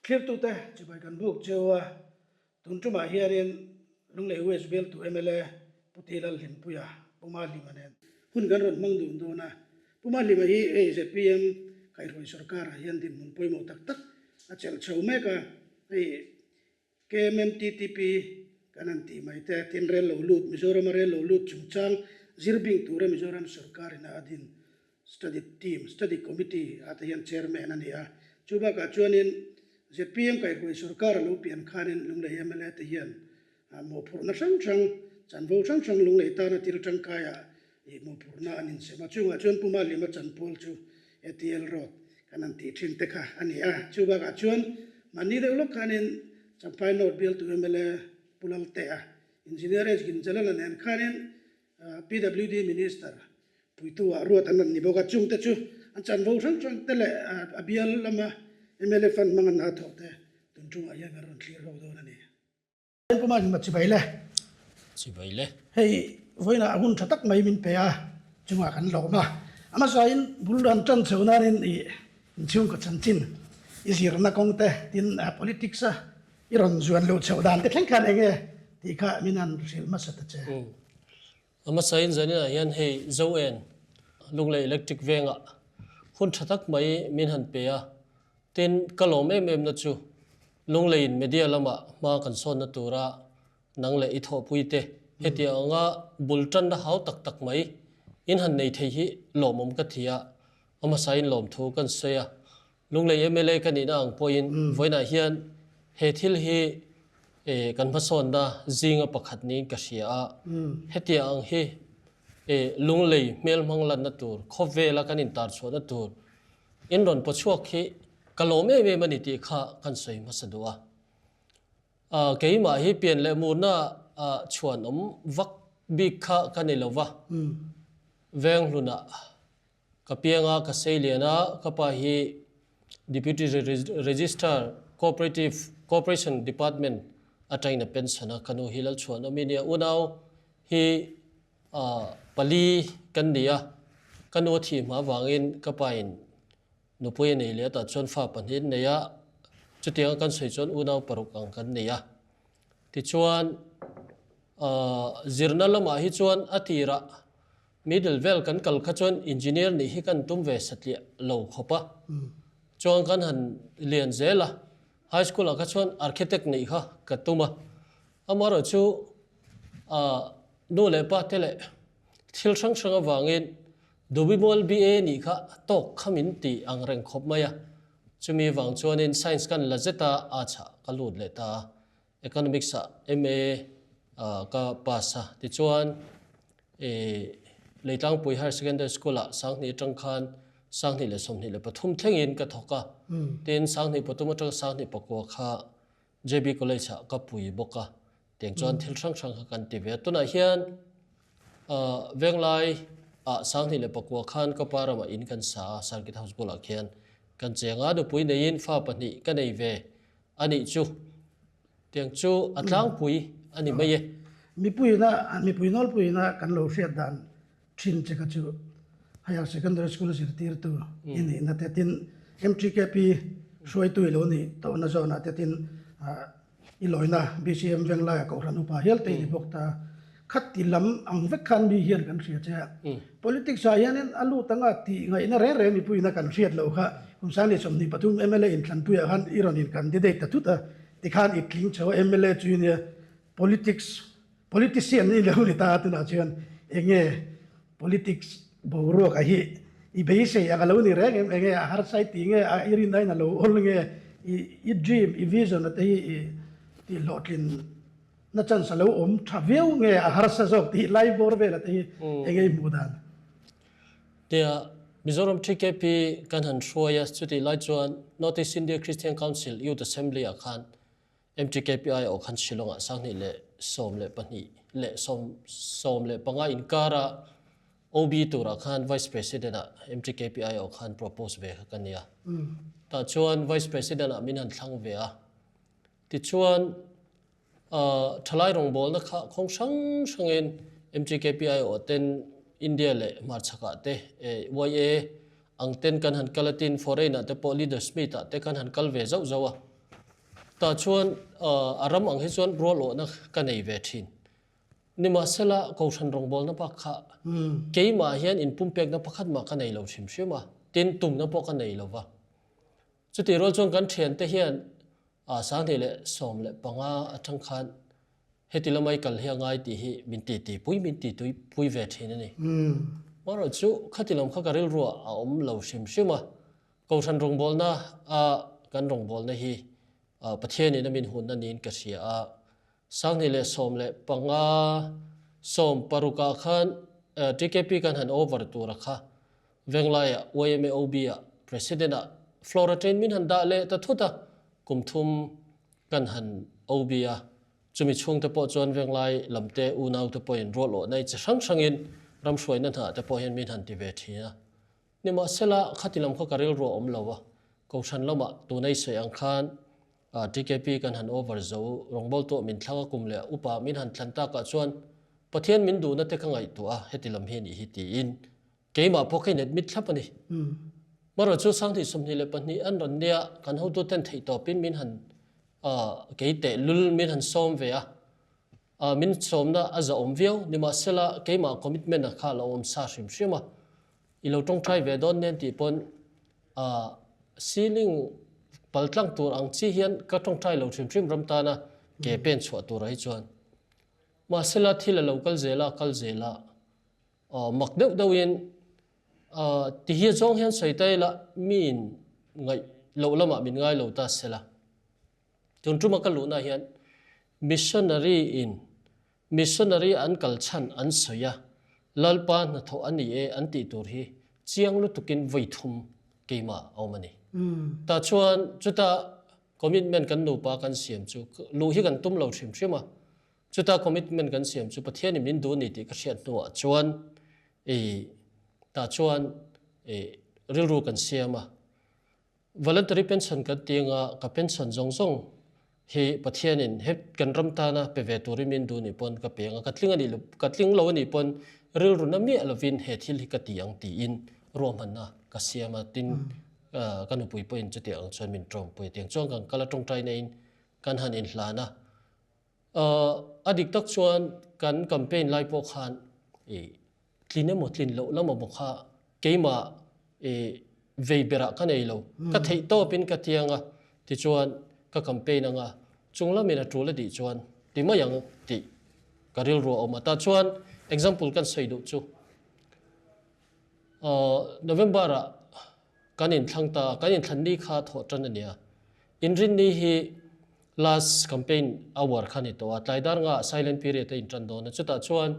Thlirtute chibai kan buk cheu a, tun tumah hianin Lunglei West bialtu mla Pu Ti Lalhlimpuia Puma Hlima nen hun kan rawn hmang dun dawn a. Puma Hlima hi hei zpm kaihhruai sorkarah hian dinhmun pawimawh tak tak a chelh chho mek a, hei KMMTTP kan han tih mai te, tin rel lo lut, Mizorama rel lo lut chungchang zir bing tura Mizoram sorkarin a adin Study Team, Study Committee ah te hian Chairman a ni a. Chu bakah chuanin zpm kaihhruai sorkar a lo pian khanin Lunglei mla te hian mawhphurhna hrang hrang, chanvo hrang hrang Lunglei tana thil tangkaiah mawhphurhna an insem a. Chungah chuan Pu Malima chanpual chu ATL Road kan han tih thin te kha a ni a. Chu bakah chuan mahni deuh lawk khanin Champhai North bialtu mla Pu Laltea, Engineer H Ginjalala nen khanin PWD Minister puitu ah ruat an rawn ni bawk a, chungte chu an chanvo hrang hrang te leh a bial lama mla fund hmang an hna thawk te tun tungah hian kan rawn thlir ho dawn a ni. Puma hlimah chibai le. Chibai le. Hei vawiinah hun tha tak mai min pe a, chungah kan lawm a. A hmasain bul an tan chho nanin i inchhungkaw chanchin i zirna kawng te tin politics a i rawn zuan loh chhoh dan te thleng khan eng nge tih kha min han hrilh hmasa ta che. A hmasain zaninah hian hei Zoen Lunglei Electric vengah hun tha tak mai min han pe a, tin ka lawm em em na chu Lungleiin media lamah hma kan sawnna tura nang leh i thawhpui te hetiang anga bul tanna hau tak tak mai in han nei thei hi lawmawm ka ti a, a hmasain lawmthu kan sawi a. Lunglei mla ka nihna ang pawhin vawiinah hian he thil hi kan hmasawnna zinga pakhat niin ka hria a. Hetiang ang hi Lunglei hmel hmang lanna tur, khawvela kan intarchhuahna tur in rawn pawchhuak hi ka lawm em em a ni tih kha kan sawi hmasa duh a. Keimah hi pian leh murna chhuan awm vak bik kha ka ni lo va, Venghlunah Ka piang a, ka sei lian a, ka pa hi Deputy Registrar Cooperative Cooperation Department atangin a pension a, ka nu hi Lalchhuan awm i nia. Unau hi pali kan ni a, ka nu a thih hma avangin ka pa in nupui a nei leh a, tah chuan fa pahnih an nei a, chutianga kan sawi chuan unau paruk ang kan nei a. Tichuan zirna lamah hi chuan a tirah Middle vel kan kal kha chuan engineer nih hi kan tum ve satliah lo khawp a, chuan kan han lian zel a, high school ah kha chuan architect nih kha ka tum a, amaherawh chu ah nu leh pa te leh thil hrang hrang avangin Dubimual BA nih kha tawk kha min ti ang reng khawp mai a, chumi vang chuanin science kan la zet a, arts ah ka lut leh ta a. Economics ah MA ka pass a, tichuan Leitlangpui Higher Secondary School ah Sanghnih atang khan 2023 thlengin ka thawk a, tin 2003 atanga 2009 kha JB College ah ka pui bawk a, tiang chuan thil hrang hrang kha kan ti ve a. Tunah hian Venglai ah 2009 khan ka pa ramah in kan sa a, Circuit House bulah khian kan cheng a, nupui neiin fa pahnih ka nei ve. A nih chu. Tiang chu a tlangpui a ni mai e. Mipuina, mipui nawlpuina kan lo hriat dan thin che kha chu Higher Secondary School zirtirtu i nihna te tin MTKP hruaitu i lo nih tawhna zawnah te tin i lawina BCM Venglaia Kohhran Upa hial te i ni bawk ta. Khati lam ang vek khan mi hian kan hria che a. Politics ah hianin a lut anga tih ngaihna reng reng mipuiin a kan hriat loh kha kum 2023 mla inthlanpuiah khan i rawn in candidate ta thut a, tikhan i tling chho a mla chu i nia politics politician i lo ni ta a tunah chuan enge politics boruak a hi i beisei ang a lo ni reng em enge a harsa i tih nge a i rinna in a lo awl nge i i dream i vision a te hi i tihhlawhtlin Na chance a lo awm tha viau nge a harsa zawk tih lai bawr vela te hi eng nge i hmuh dan? Tia Mizoram TKP kan han hruai a, chutih lai chuan North East India Christian Council Youth Assembly ah khan MTKPI aw khan Shillong ah 2012 leh 15 inkara OB turah khan Vice President ah MTKPI aw khan propose ve kha ka nia. Tah chuan Vice President ah min han thlang ve a. Tichuan, thalai rawngbawlna kha khawng hrang hrangin MTKP aiawh ten India leh hmarchhakah te YA ang ten kan han kal a tin foreign ah te pawh leaders meet ah te kan han kal ve zauh zauh a. Tah chuan a ram ang hi chuan rual awhna ka nei ve thin. Nimahsela Kohhran rawngbawlna bak kha keimah hian inpumpekna pakhat mah ka nei lo hrim hrim a, tin tumna pawh ka nei lo va. Chutih rual chuan kan thiante hian 2015 atang khan heti lamai kal hi a ngai tih hi min ti ti pui min ti tui pui ve thin a ni. Amaherawh chu khati lam kha ka rilruah a awm lo hrim hrim a, Kohhran rawngbawlna a kan rawngbawlna hi Pathianin a min hunna niin ka hria a, 2015 16 ah khan TKP kan han over tura kha Venglaiah YMA OB ah President ah floor atangin min han dah leh ta thut a, kum thum kan han OB a, chumi chhungte pawh chuan Venglai lamte unaute pawhin rual awhna i chi hrang hrangin ramhruaina hnaah te pawh hian min han ti ve thin a. Nimahsela khati lam kha ka rilru a awm lo a, Kohhran lamah tuna i sawi ang khan TKP kan han over zo, rawngbawltu ah min thlang a kum leh upa min han thlan takah chuan Pathian min duhna te ka ngaihtuah a, heti lam hi a nih hi tiin Keimah pawh ka inadmit thlap a ni. Marawh chu 2022 an rawn nia kan hotuten theih tawpin min han kei teh lul min han sawm ve a, min sawmna a zahawm viau. Nimahsela keimah commitment a kha a lo awm sa hrim hrim a, i lo tawngtai ve dawn nen tih pawn ceiling pal tlang tur ang chi hian ka tawngtai lo hrim hrim ram tana ke pen chhuah turah hi chuan. Mahsela thil a lo kal zel a, kal zel a. Mak deuh deuhin ti hi zawng hian sawi ta ila miin ngaih loh lamah min ngai lo ta sela. Tun tuma ka luhna hian missionary in missionary an kal chhan an sawi a, Lalpa hnathawh a ni e an tih tur hi chiang lutukin vawi thum keimah a awm a ni. Tah chuan chuta commitment kan nupa kan siam chu luh hi kan tum lo hrim hrim a, Chuta commitment kan siam chu Pathianin min duh a ni tih ka hriat hnuah chuan i tah chuan i rilru kan siam a. Voluntary pension kan ti anga ka pension zawng zawng hi Pathianin he kan ram tana pe ve turin min duh nih pawn ka pe anga ka tling a nih ka tling lo a nih pawn rilru na miah lovin he thil hi ka ti ang tiin ruahmanna ka siam a tin ka nupui pawhin chutiang ang chuan min tawngpui a tiang chuan kan kal a tawngtai naiin kan han inhlan a. A dik tak chuan kan campaign lai pawh khan i tlin emaw tlin loh lam emaw kha keimah i vei berah ka nei lo. Ka theih tawpin ka tiang a, tichuan ka campaign anga chung lamin a tul a tih chuan ti mai ang tih ka rilru a awm a. Tah chuan example kan sawi duh chu November-ah kan inthlang ta a, kan inthlan ni kha thawh tan a nia. Inrinni hi last campaign hour kha ni tawh a, tlai dar nga silent period a intan dawn a, chutah chuan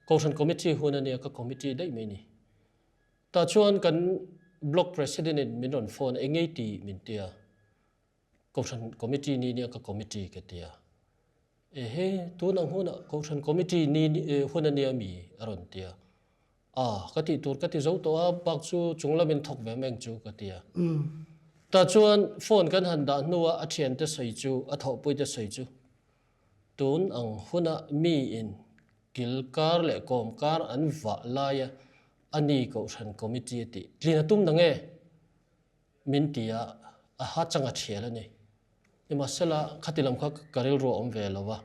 Kohhran committee hun a nia, ka committee daih mai ni. Tah chuan kan block president in min rawn phone a, engei ti min ti a, Kohhran committee ni nia ka committee ka ti a, ehe tun ang hunah Kohhran committee ni hun a nia mi a rawn ti a, A, ka tih tur ka ti zo tawh a, bak chu chung lamin thawk ve meng chu ka ti a. Tah chuan phone kan han dah hnua a thiante sawi chu, a thawhpuite sawi chu, tun ang huna miin kil kar leh kawm kar an vah laia a ni Kohhran Committee a tih tlin a tum na nge? Min ti a, a ha chang a thial a ni. Nimahsela, khati lam kha ka rilru a awm ve lo va.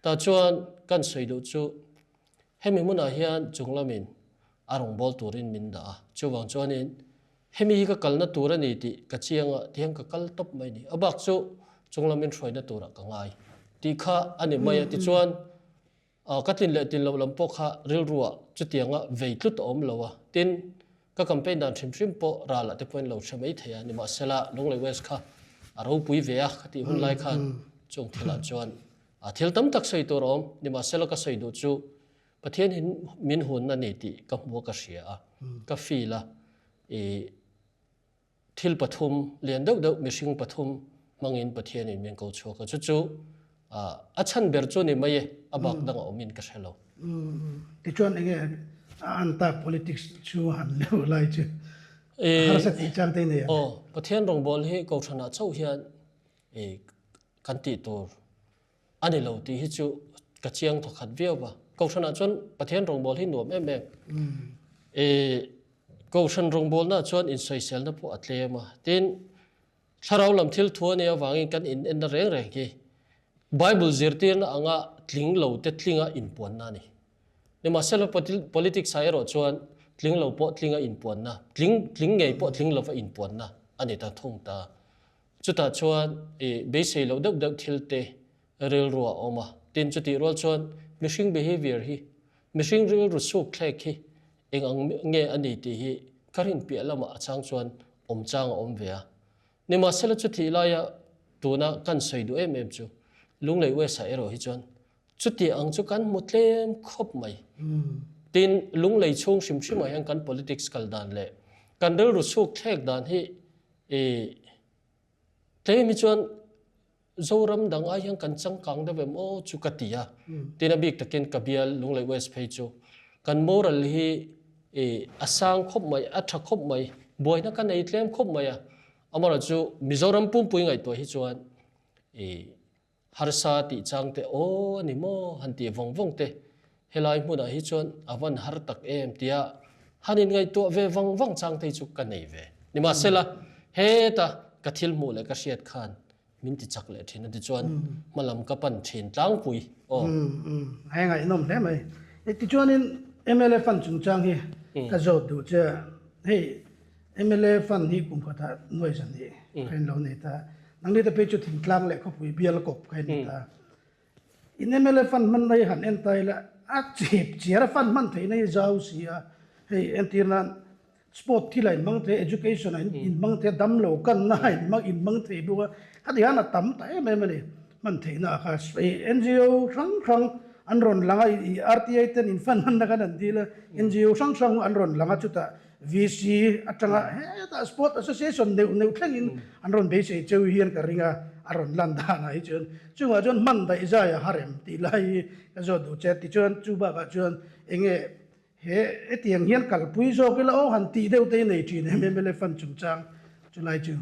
Tah chuan kan sawi duh chu Hemi hmunah hian chunglamin a rawngbâwl turin min dah a, chuvang chuanin hemi hi ka kalna tur a ni tih ka chiang a, tihian ka kal tawp mai a ni. A bak chu chunglamin hruaina turah ka ngai tih kha a ni mai a. Tichuan, ka tlin leh tlin loh lam pawh kha rilruah chutianga vei tlut a awm lo a. Tin, ka campaign dan hrim hrim pawh ralah te pawhin lo hre mai thei a, nimahsela Lunglei West kha a ropui ve a, khatih hun lai khan chung thilah chuan A thil tam tak sawi tur a awm, nimahsela ka sawi duh chu Pathian hi min hunna a ni tih ka hmu a ka hria a, ka feel a, i thil pathum lian deuh deuh mihring pathum hmangin Pathianin min ko chhuak a, chu chu a chhan ber chu ni mai e, a bak dang a awmin ka hre lo. Tichuan enge a an tak politics chu han leuh lai chu harsa tih chang te nei ang. Aw, Pathian rawngbawl hi Kohhranah chauh hian i Kan tih tur a ni lo tih hi chu ka chiang thawkhat viau va. Kohhranah chuan Pathian rawngbâwl hi nuam em em. Kohhran rawngbâwlnaah chuan insawiselna pawh a tlem a. Tin, thlarau lam thil thu a nih avangin kan inenna reng reng hi Bible zirtirna anga tling lo te tlinga inpuanna a ni. Nimahsela politics ah erawh chuan tling lo pawh tlinga inpuanna, tling tling ngei pawh tling lova inpuanna a ni ta thung ta. Chutah chuan i beisei loh deuh deuh thil te rilru a awm a. Tin, chutih rual chuan mihring behavior hi, mihring rilru suk thlek hi eng ang nge a ni tih hi ka rin piah lamah a chang chuan awm chang a awm ve a. Nimahsela chutih laia tuna kan sawi duh em em chu Lunglei West ah erawh hi chuan Chuti ang chu kan hmu tlem khawp mai. Tin, lunglei chhung hrim hrimah hian kan politics kal dan leh kan rilru chhuk thlek dan hi i tlem hi chuan Zoram dang ai hian kan changkang deuh em aw chu ka ti a. Tin, a bik takin ka bial Lunglei West phei chu kan moral hi i a sang khawp mai, a tha khawp mai, buaina ka nei tlem khawp mai a. Amaherawhchu Mizoram pumpui ngaihtuah hi chuan i Harsa tih chang te aw a ni maw han tih vawng vawng te, helai hmunah hi chuan a van har tak em tia han inngaihtuah ve vang vang chang te hi chu ka nei ve. Nimahsela, heta ka thil hmuh leh ka hriat khan min ti chak leh thin a tichuan hmalam ka pan thin tlangpui aw. Umm a ngaihnawm hle mai. Tichuanin mla fund chungchang hi ka zawt duh che a, hei Mla fund hi kum khatah nuai zan hi ka in lo nei ta. Nangni te phei chu thingtlang leh khawpui bial kawp ka in ni ta. In mla fund hman na hi han en ta ila a chep chiar a fund hman theihna hi zau si a. Hei entir nan sport thil a inhmang thei a, education a inhmang thei a, damlo kanna a inhmang thei bawk a. Khati hian a tam ta em em a ni hman theihna ah kha. NGO hrang hrang an rawn lang a, RTI ten in fund hmanna khan an dil a, NGO hrang hrang an rawn lang a chutah VC atanga hetah Sport Association neuh neuh thlengin an rawn beisei cheu hian ka ring a, a rawn lan danah hi chuan chungah chuan hman daih zai a har em tih lai hi ka zawt duh che. Tichuan chu bakah chuan enge he hetiang hian kalpui zawk ila aw han tih deuh te hi nei thin em mla fund chungchang chulai chu.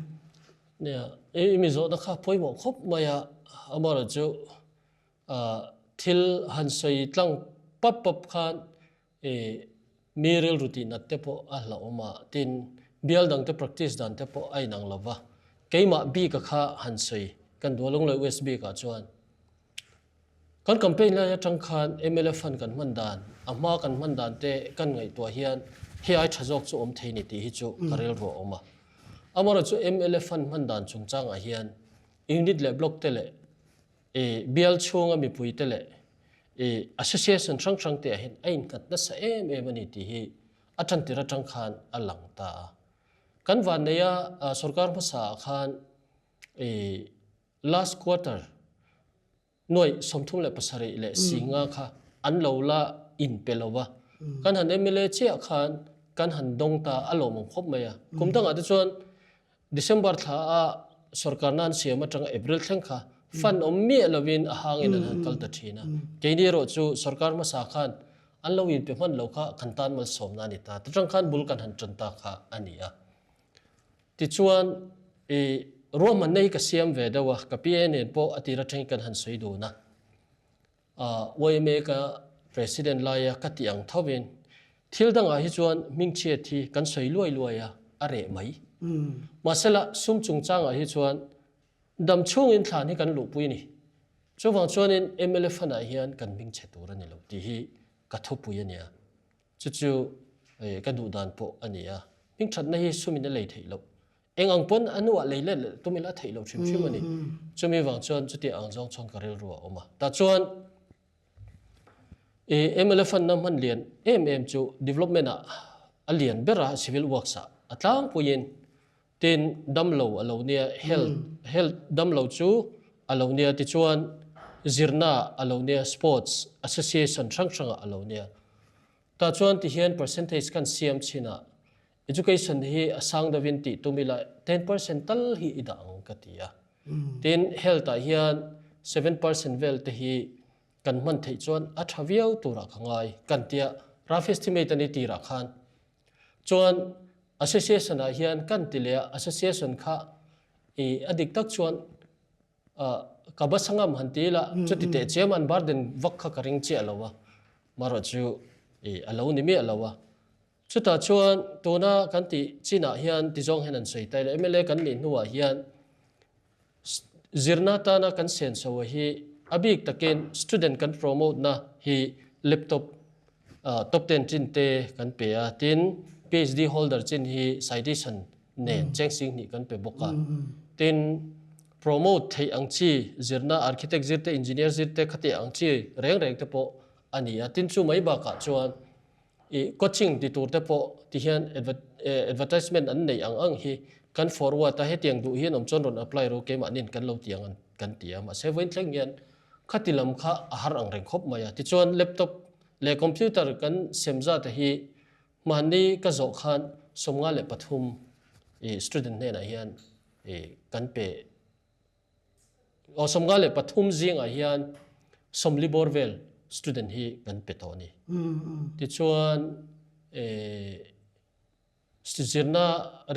Nia, i mi zawhna kha pawimawh khawp mai a, amaherawhchu thil han sawi tlang pap pap khan I mi rilru tih nat te pawh a hlauhawm a, tin, bial dang te practice dan te pawh a inang lo va. Keimah bik a kha han sawi kan duh a, Lunglei West bik ah chuan kan campaign lai atang khan mla fund kan hman dan, a hma kan hman dan te kan ngaihtuah hian hei ai tha zawk chu awm thei ni tih hi chu ka rilru a awm a. Amaherawhchu mla fund hman dan chungchang ah hian unit leh block te leh I bial chhunga mipuite leh i association hrang hrang te ah hian a innghat nasa em em a ni tih hi a tantir atang khan a lang ta a. Kan vanneia sorkar hmasa ah khan i last quarter nuaih 37 leh singa kha an lo la inpe lo va. Kan han mla chiah khan kan han dawng ta a lawmawm khawp mai a. Kum dangah te chuan December thla a sorkarna an siam atanga April thleng kha fund awm miah lovin a hangin an han kal ta thin a. Keini erawh chu sorkar hmasa khan an lo inpe hman lo kha kan tan malsawmna a ni ta. Tachang khan bul kan han tan ta kha a ni a. Tichuan i ruahmanna hi ka siam ve deuh a, ka PA nen pawh a tir atangin kan han sawi dun a. Yma ka President laia ka tih ang thovin thil dangah hi chuan hmingchhiat hi kan sawi luai luai a, a reh mai. Mahsela sum chungchangah hi chuan dam chhungin thlan hi kan luhpui a ni. Chuvang chuanin mla fund-ah hian kan hmingchhe tur a ni lo tih hi ka thupui a nia. Chu chu ka duh dan pawh a ni a. Hmingthatna hi sumin a lei theih loh. Eng ang pawn a hnuah lei let leh tum ila a theih loh hrim hrim a ni. Chumi vang chuan chuti ang zawng chuan ka rilru a awm a. Tah chuan i mla fund na hman lian em em chu development ah a lian ber a, civil works ah a tlangpuiin tin damlo a lo nia, health health damlo chu a lo nia tichuan zirna a lo nia, sports association hrang hrangah a lo nia. Tah chuan tihian percentage kan siam chin ah Education hi a sang deuhin tih tum ila 10% tal hi i dah ang ka ti a. Tin, health ah hian 7% vel te hi kan hman theih chuan a tha viau turah ka ngai kan tia rough estimate a ni tirah khan. Chuan association ah hian kan ti leh a, association kha i a dik tak chuan ka ba sangam han ti ila chuti teh chiam an burden vak kha ka ring chiah lo a. Marawh chu i a lo ni miah lo a. Chutah chuan tuna kan tih chinah hian tizawng hian an sawi ta ila mla kan nih hnuah hian zirna tana kan senso hi a bik takin student kan promote na hi laptop top ten chin te kan pe a, tin PhD holder chin hi citation nen cheng sing hnih kan pe bawk a. Tin promote theih ang chi zirna architect zir te engineer zir te khati ang chi reng reng te pawh a ni a. Tin chu mai bakah chuan i coaching ti tur te pawh ti hian advertisement an neih ang ang hi kan forward a, hetiang duh hian awm chuan rawn apply ru keimahniin kan lo ti ang kan ti a. Mahse vawiin thleng hian khati lam kha a har ang reng khawp mai a. Tichuan laptop leh computer kan sem zat hi mahni ka zawh khan 53 i student hnenah hian i kan pe. Aw 53 zingah hian 40 bawr vel student hi kan pe tawh a ni. Tichuan zirna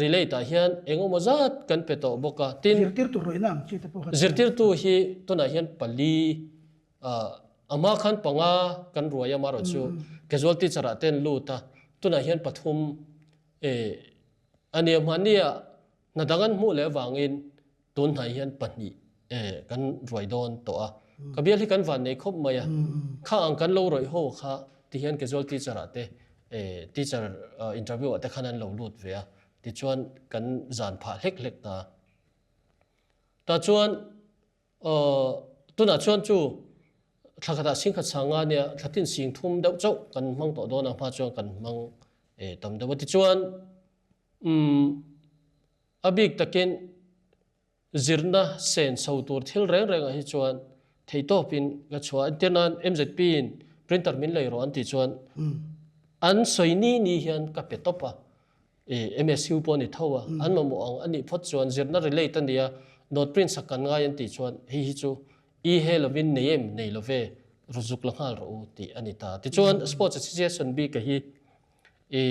relate ah hian eng emaw zat kan pe tawh bawk a. Tin, Zirtirtu rawihna ang chi te pawh kha. Zirtirtu hi tunah hian pali a hma khan panga kan ruai a marawh chu casual teacher ah te an lut a, tunah hian pathum a nia hmahnia Hna dang an hmuh leh avangin tun hnai hian pahnih kan ruai dawn tawh a. Ka bial hi kan van nei khawp mai a. Kha ang kan lo rawih ho kha ti hian casual teacher ah te teacher interview ah te khan an lo lut ve a. Tichuan kan zan phah hlek hlek ta. Tah chuan Tunah chuan chu thla khatah singkhat sang nga nia thla tin sing thum deuh chauh kan hmang tawh dawn a, hma chuan kan hmang tam deuh a. Tichuan a bik takin zirna sen chho tur thil reng rengah hi chuan theihtawpin ka chhuah a. Entir nan MZP in printer min lei rawh an tih chuan an sawi ni ni hian ka pe tawp a. MSU pawh a ni tho a, an mamawh ang a nih phawt chuan zirna relate a nia, note print sak kan ngai an tih chuan hei hi chu i he lovin nei em nei lo ve, ru zuk la nghal rawh u tih a ni ta. Tichuan Sports Association bik a hi i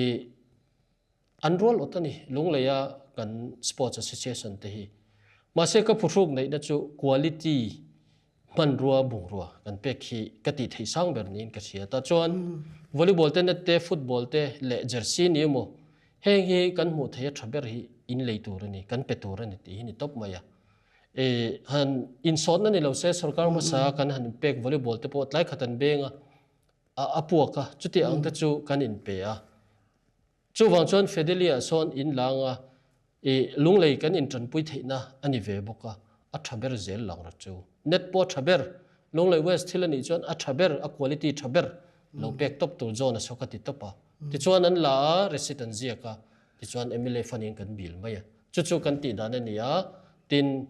an rual awt a ni, Lungleia kan Sports Association te hi. Mahse ka phuhruk neihna chu quality hmanrua bungrua kan pek hi ka tih theih sang ber niin ka hria. Tah chuan volleyball te, net te, football te leh jersey ni emaw heng hi kan hmuh theih a tha ber hi in lei tur a ni, kan pe tur a ni tih hi ni tawp mai a. E han insawtna ni lo se sorkar hmasa kan han inpek volleyball te pawh tlai khat an beng a, a puak a, chuti ang te chu kan inpe a. Chuvang chuan Fedelia sawn in lang a, i lunglei kan intanpui theihna a ni ve bawk a, a tha ber zel lang rawh chu. Net pawh a tha ber, Lunglei West thil a nih chuan a tha ber, a quality tha ber lo pek tawp tur John a saw ka ti tawp a. Tichuan an la a, receipt an ziak a, tichuan MLA fund in kan bill mai a. Chu chu kan tih dan a ni a, tin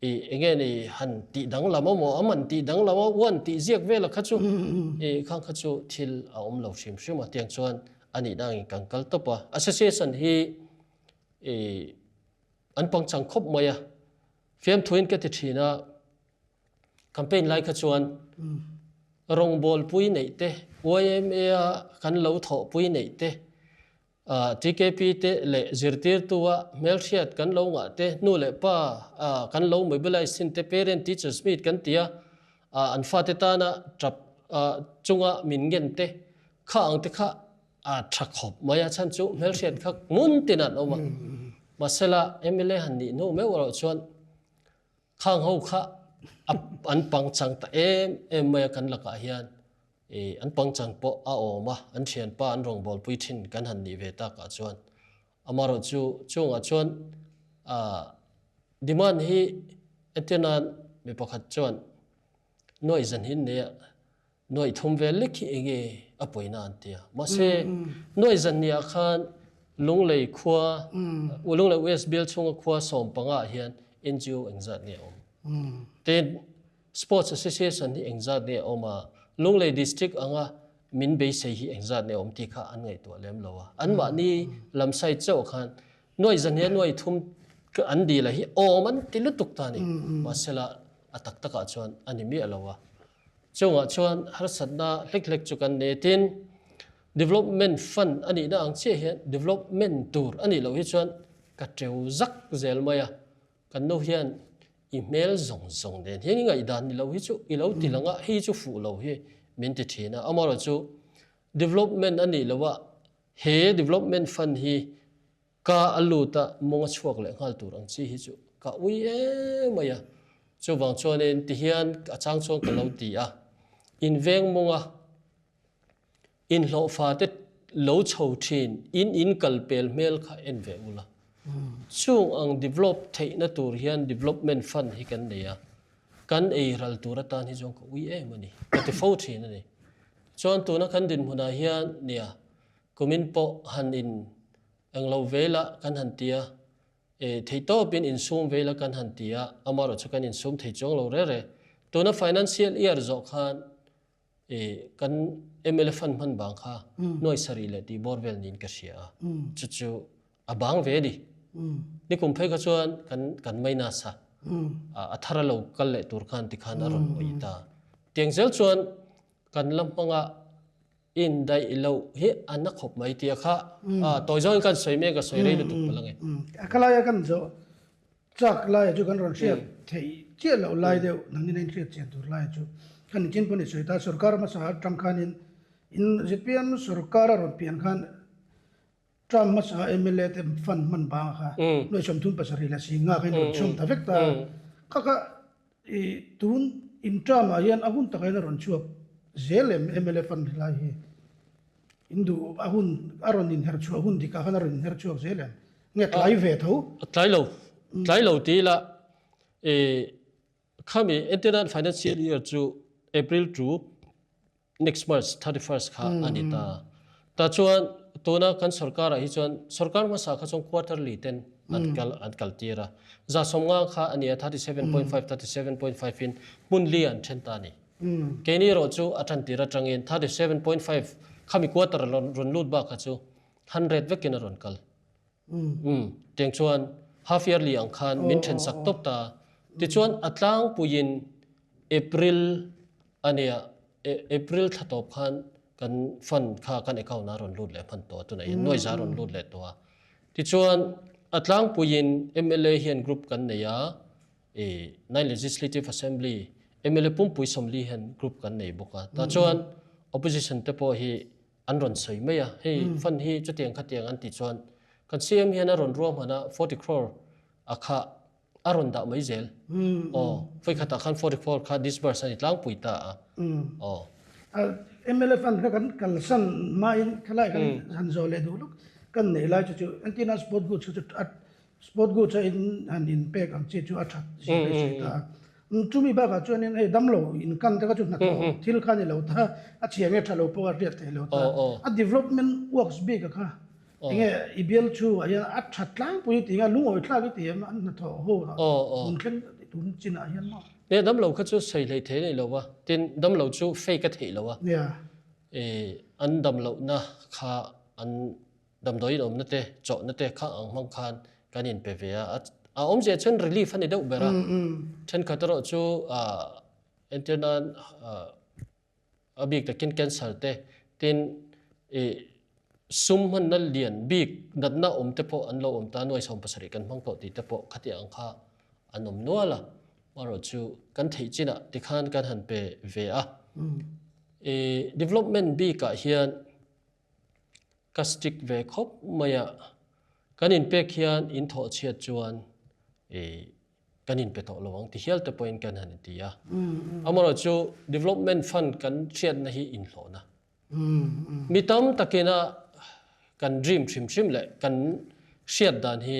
I enge ni han tih danglam a maw, am an tih danglam a, uan tih ziak vel a kha chu i khang kha chu thil a awm lo hrim hrim a, tiang chuan a nih dangin kan kal tawp a. Association hi i an pangchang khawp mai a, fiamthuin ka ti thin a, campaign lai kha chuan rawngbawlpui neih te, YMA a kan lo thawhpui neih te, TKP te leh zirtirtua hmelhriat kan lo ngah te, nu leh pa kan lo mobilize thin te, parent teachers meet kan ti a, an fate tana tap chunga min ngen te, kha ang te kha a tha khawp mai a, chhan chu hmelhriat kha ngun tin an awm a. Mahsela mla han nih hnu meuh erawh chuan khang ho kha an pangchang ta em em mai a kan lakah hian. I an pangchang pawh a awm a, an thianpa an rawngbawlpui thin kan han nih ve takah chuan amarawh chu chungah chuan ah demand hi entir nan mi pakhat chuan nuaih zan hi nei a, nuaih thum vel lek hi enge a pawina an ti a, mahse nuaih zan niah khan Lunglei khua Lunglei West bial chhunga khua 15 ah hian NGO engzat nge a awm? Tin. Sports Association hi engzat nge a awm a, Lunglei District anga min beisei hi engzat nge a awm tih kha an ngaihtuah lem lo a. Anmahni lam side chauh khan nuai zahnih a nuai thum an dil a hi awm an ti lutuk ta a ni. Mahsela a tak takah chuan a ni miah lo a. Chungah chuan harsatna hlek hlek chu kan nei tin Development Fund a nihna ang chiah hian development tur a nih loh hi chuan ka teu zak zel mai a. Kan nu hian i hmel zawng zawng nen hian i ngaihdan ni lo hi chu i lo ti lang a, hei chu fuh lo hi min ti thin a. Amaherawhchu development a nih loh a, he development fund hi ka a lut a mawng a chhuak leh nghal tur ang chi hi chu ka ui em mai a. Chuvang chuanin tihian a chang chuan ka lo ti a, inveng mawnga Inhlawhfa te lo chho thin in in kal pel hmel kha en ve ula. Chung ang develop theihna tur hian development fund hi kan nei a, kan ei ral tur atan hi chuan ka ui em a ni, ka ti fo thin a ni. Chuan tuna kan dinhmunah hian nia kumin pawh han in englo ve la kan han ti a, e theihtawpin insum ve la kan han ti a, amaherawhchu kan insum thei chuang lo re re. Tuna financial year zawh khan I kan mla fund hman bang kha nuai sarih leh tih bawr vel niin ka hria a, chu chu a bang ve a ni. Nikum phei kha chuan kan kan minus a, a thar a lo kal leh tur khan tikhan a rawn awih ta. Tiang zel chuan kan la hmanga indaih loh hi a na khawp mai tia kha tawi zawngin kan sawi mek a, sawi rei lutuk palh ange. A khalaia kan zawh Chak laia chu kan rawn hriat theih chiah loh lai deuh nangin a inhriat chian tur laia chu kan inchin pawh ni sawi ta. Sorkar hmasa atang khanin in zpm sorkar a rawn pian khan term hmasa mla te fund hman bang kha nuai 37 leh 50 kha in rawn chhawm ta vek ta. Kha kha i tun in term ah hian a hun takah hian a rawn chhuak zel em mla fund lai hi. In duh a hun a rawn inher chhuah hun dikah khan a rawn inher chhuak zel em? Nge tlai ve tho? Tlai lo, tlai lo ti ila i khami entirnan financial year chu April to next March 31st kha a ni ta. Tah chuan tuna kan sorkar ah hi chuan sorkar hmasa kha chuan quarterly ten an kal an kal tir a. 50% kha a ni a, 37.5, 37.5 in hmun li an then ta a ni. Keini erawh chu a tan tir atangin 37.5 khami quarter rawn lut bak kha chu 100 vekin a rawn kal. Umm tiang chuan half yearly ang khan min then sak tawp ta. Tichuan a tlangpuiin April a nia, April thla tawp khan kan fund kha kan account ah rawn lut leh hman tawh a, tunah hian nuai za rawn lut leh tawh a. Tichuan a tlangpuiin mla hian group kan nei a, i nine Legislative Assembly mla pumpui 40 hian group kan nei bawk a. Tah chuan opposition te pawh hi an rawn sawi mai a, hei fund hi chutiang khatiang an tih chuan kan CM hian a rawn ruahman a 40 crore a kha a rawn dah mai zel. Aw, vawi khatah khan 40 crore kha disburse a ni tlangpui ta a. Aw. Mla fund kha kan kalsan hmain khalai kan han zawh leh duh lawk kan nei lai chu chu entirna sport goods kha chu a Sport goods a in han in pek ang chi chu a that zir a sawi ta a. Chumi bakah chuanin hei damlo in kan te kha chu hnathawh thil kha a ni lo ta, a chhia nge tha lo pawh a hriat theih lo ta. A development works bik a kha enge i bial chhungah hian a tha tlangpui tih nge lungawi thlak i ti em an hnathawh ho tun thleng tun chinah hian maw? Nge damlo kha chu sawi hlei thei a ni lo va, tin damlo chu fake a theih lo a, an damlohna kha an Damdawiin awmna te, chawhna te kha ang hmang khan kan inpe ve a, a awmzia chuan relief a ni deuh ber a. Thenkhat erawh chu entir nan a bik takin cancer te, tin ih sum hmanna lian bik natna awm te pawh an lo awm ta, nuai 70 kan hmang tawh tih te pawh khati ang kha an awm nual a. Amaherawh chu kan theih chinah tikhan kan han pe ve a. Ih development bikah hian Ka stick ve khawp mai a, kan inpek hian in thawh chhiat chuan kan inpe tawh lo ang ti hial te pawhin kan han inti a. Amaherawh chu development fund kan hriatna hi inhlawhna. Mi tam takina kan dream hrim hrim leh kan hriat dan hi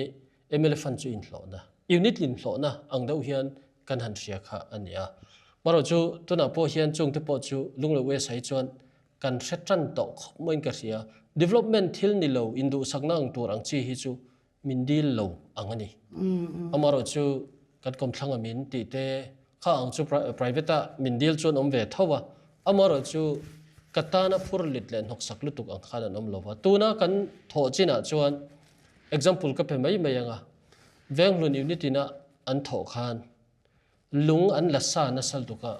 mla fund chu inhlawhna, unit inhlawhna ang deuh hian kan han hria kha a ni a. Amaherawh chu tunah pawh hian chungte pawh chu Lunglei West ah hi chuan Kan hre tan tawh khawp maiin ka hria. Development thil ni lo, induhsakna ang tur ang chi hi chu min dil lo ang a ni. Amaherawh chu kan kawmthlang a min tih te kha ang chu private a min dil chuan awm ve tho a. Amaherawh chu ka tana phur lit leh hnawksak lutuk ang khan an awm lo va. Tuna kan thawh chinah chuan example ka pe mai mai ang a, Venghlun unit ina an thawh khan lung an la sa nasa lutuk a,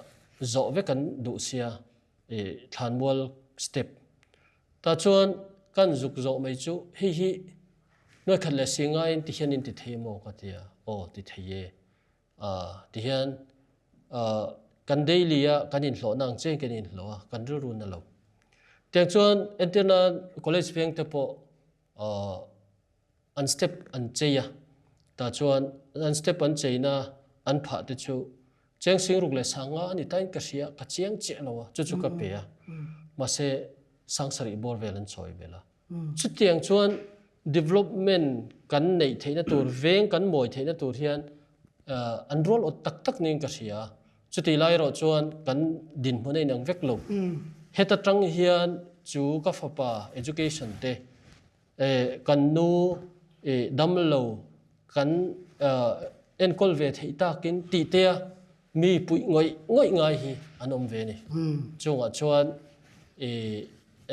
zawh vek an duh sia. I thlanmual step tah chuan kan zuk zawh mai chu hei hi nuai khat leh si ngaiin ti hian in ti thei maw ka ti a, aw ti thei e, ah ti hian ah Kan daily a kan inhlawhna ang chiahin kan inhlawh a, kan rilru na lo. Tiang chuan entirna college veng te pawh an step an chei a, tah chuan an step an cheina an phah te chu cheng singruk leh sanga a ni tain ka hria, ka chiang chiah lo a, chu chu ka pe a. Mahse sangsarih bawr vel an chawi vel a. Chutiang chuan development kan neih theihna tur, veng kan mawi theihna tur hian an rual awt tak tak niin ka hria. Chutih lai erawh chuan kan dinhmun a inang vek lo. Heta tang hian chu ka fapa education te, kan nu damlo kan enkawl ve theih takin tih te a mi puih ngawih ngawih ngai hi an awm ve a ni. Chungah chuan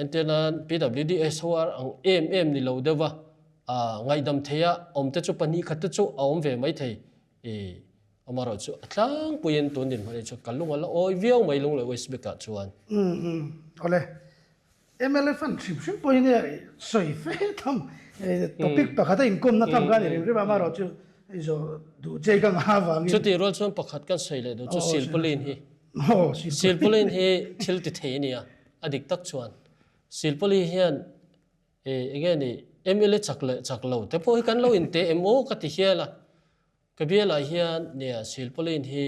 entir nan PWD SOR ang em em ni lo deuh va ngaihdam theia awm te chu pahnih khat te chu a awm ve mai thei. Amaherawh chu a tlangpuiin tun dinhmun hi chu ka lung a la awi viau mai Lunglei West bikah chuan. Awle. Mla fund hrim hrim pawh hi nia sawi fe tham topic pakhat a inkawmna tham kha a ni rem rem a, amaherawh chu hei zawh duh che ka ngah avangin. Chutih rual chuan pakhat kan sawi leh duh chu silpaulin hi. Silpaulin hi thil ti thei a nia, a dik tak chuan silpaulin hian enge ni mla chak leh chak lo te pawh hi kan lo inteh em aw ka ti hial a. Ka bialah hian nia silpaulin hi